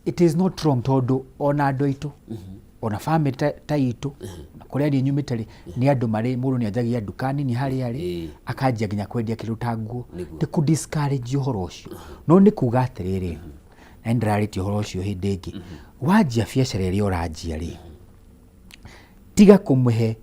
it is not wrong, tondũ ona andũ aitũ, ona family ta itũ, na kũrĩa niĩ nyumĩte rĩ, nĩ andũ marĩ mũndũ nĩ anjagia nduka nini harĩa rĩ, akanjia nginya kwendia kĩndũ ta nguo. Nĩ kũ discourage ũhoro ũcio, no nĩ kuga atĩrĩrĩ, na nĩ ndĩrarĩtie ũhoro ũcio hĩndĩ ĩngĩ, wanjia biacara ĩrĩa ũranjia rĩ, tiga kũmũhe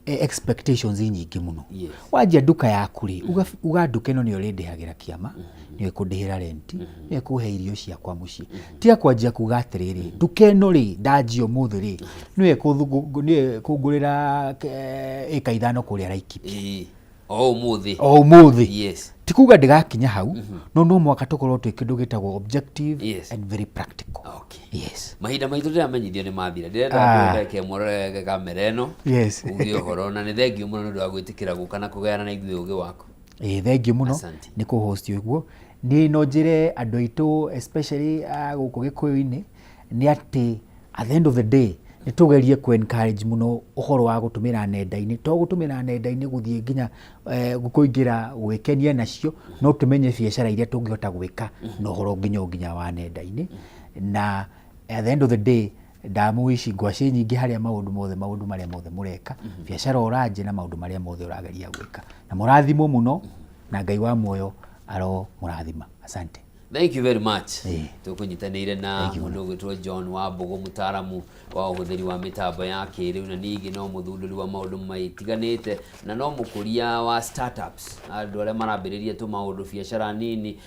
Expectations nyingĩ mũno. Yes. Wanjia nduka yaku rĩ, uga nduka ĩno nĩyo ĩrĩndĩhagĩra kĩama, nĩyo ĩkũndĩhĩra rent, nĩyo ĩkũhe irio ciakwa mũciĩ. Tiga kwanjia kuga atĩrĩrĩ, nduka ĩno rĩ, ndanjia ũmũthĩ rĩ, nĩyo ĩkũngũrĩra ĩka 5 kũrĩa Laikipia. Ĩĩ. O ũmũthĩ. O ũmũthĩ. Yes. Ti kuga ndĩgakinya hau, no no mũhaka tũkorwo twĩ kĩndũ gĩtagwo objective Yes. and very practical. Okay. Yes. Mahinda maitũ ndĩramenyithio nĩ mathira. Ndĩrenda Ah. ndeke ĩmwe kamera ĩno. Yes. Uge ũhoro na nĩ thengiũ mũno nĩ ũndũ wa gwĩtĩkĩra gũka na kũgayana na ithuĩ ũgĩ waku. Ĩĩ, thengiũ mũno. Asante. Nĩ kũ-host ũguo. Niĩ no njĩre andũ aitũ especially gũkũ Gĩkũyũ-inĩ nĩ atĩ at the end of the day nĩ tũgerie kũ encourage mũno ũhoro wa gũtũmĩra nenda-inĩ, to gũtũmĩra nenda-inĩ gũthiĩ nginya kũingĩra gwĩkenia nacio, no tũmenye biacara iria tũngĩhota gwĩka na ũhoro nginya wa nenda-inĩ. Na at the end of the day ndamũici ngwacĩ nyingĩ harĩa maũndũ mothe, maũndũ marĩa mothe mũreka, biacara ũranjia na maũndũ marĩa mothe ũrageria gwĩka, na mũrathimwo mũno na Ngai wa muoyo aro mũrathima. Asante. Thank you very much. Ĩĩ. Tũkũnyitanĩire na mũndũ ũgwĩtwo John Wambũgũ, mũtaaramu wa ũhũthĩri wa mĩtambo ya kĩrĩu, na ningĩ no mũthundũri wa maũndũ maitiganĩte, na no mũkũria wa startups, andũ arĩa marambĩrĩria tũmaũndũ biacara nini,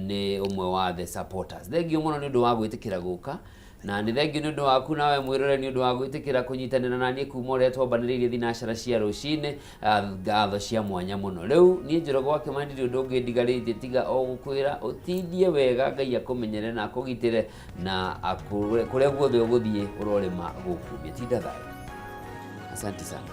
nĩ ũmwe wa the supporters. Thank you mũno nĩ ũndũ wa gwĩtĩkĩra gũka, na nĩ thengiũ nĩ ũndũ waku nawe mwĩrore nĩ ũndũ wa gwĩtĩkĩra kũnyitanĩra na niĩ kuma ũrĩa twambanĩrĩirie thinacara cia rũcinĩ. Ngatho cia mwanya mũno. Rĩu niĩ Njoroge wa Kĩmani ndirĩ ũndũ ũngĩ ndigarĩtie tiga o gũkwĩra ũtindie wega, Ngai akũmenyere na akũgitĩre, na kũrĩa guothe ũgũthiĩ ũrorĩma gũkumia. Tinda thayũ. Asante sana.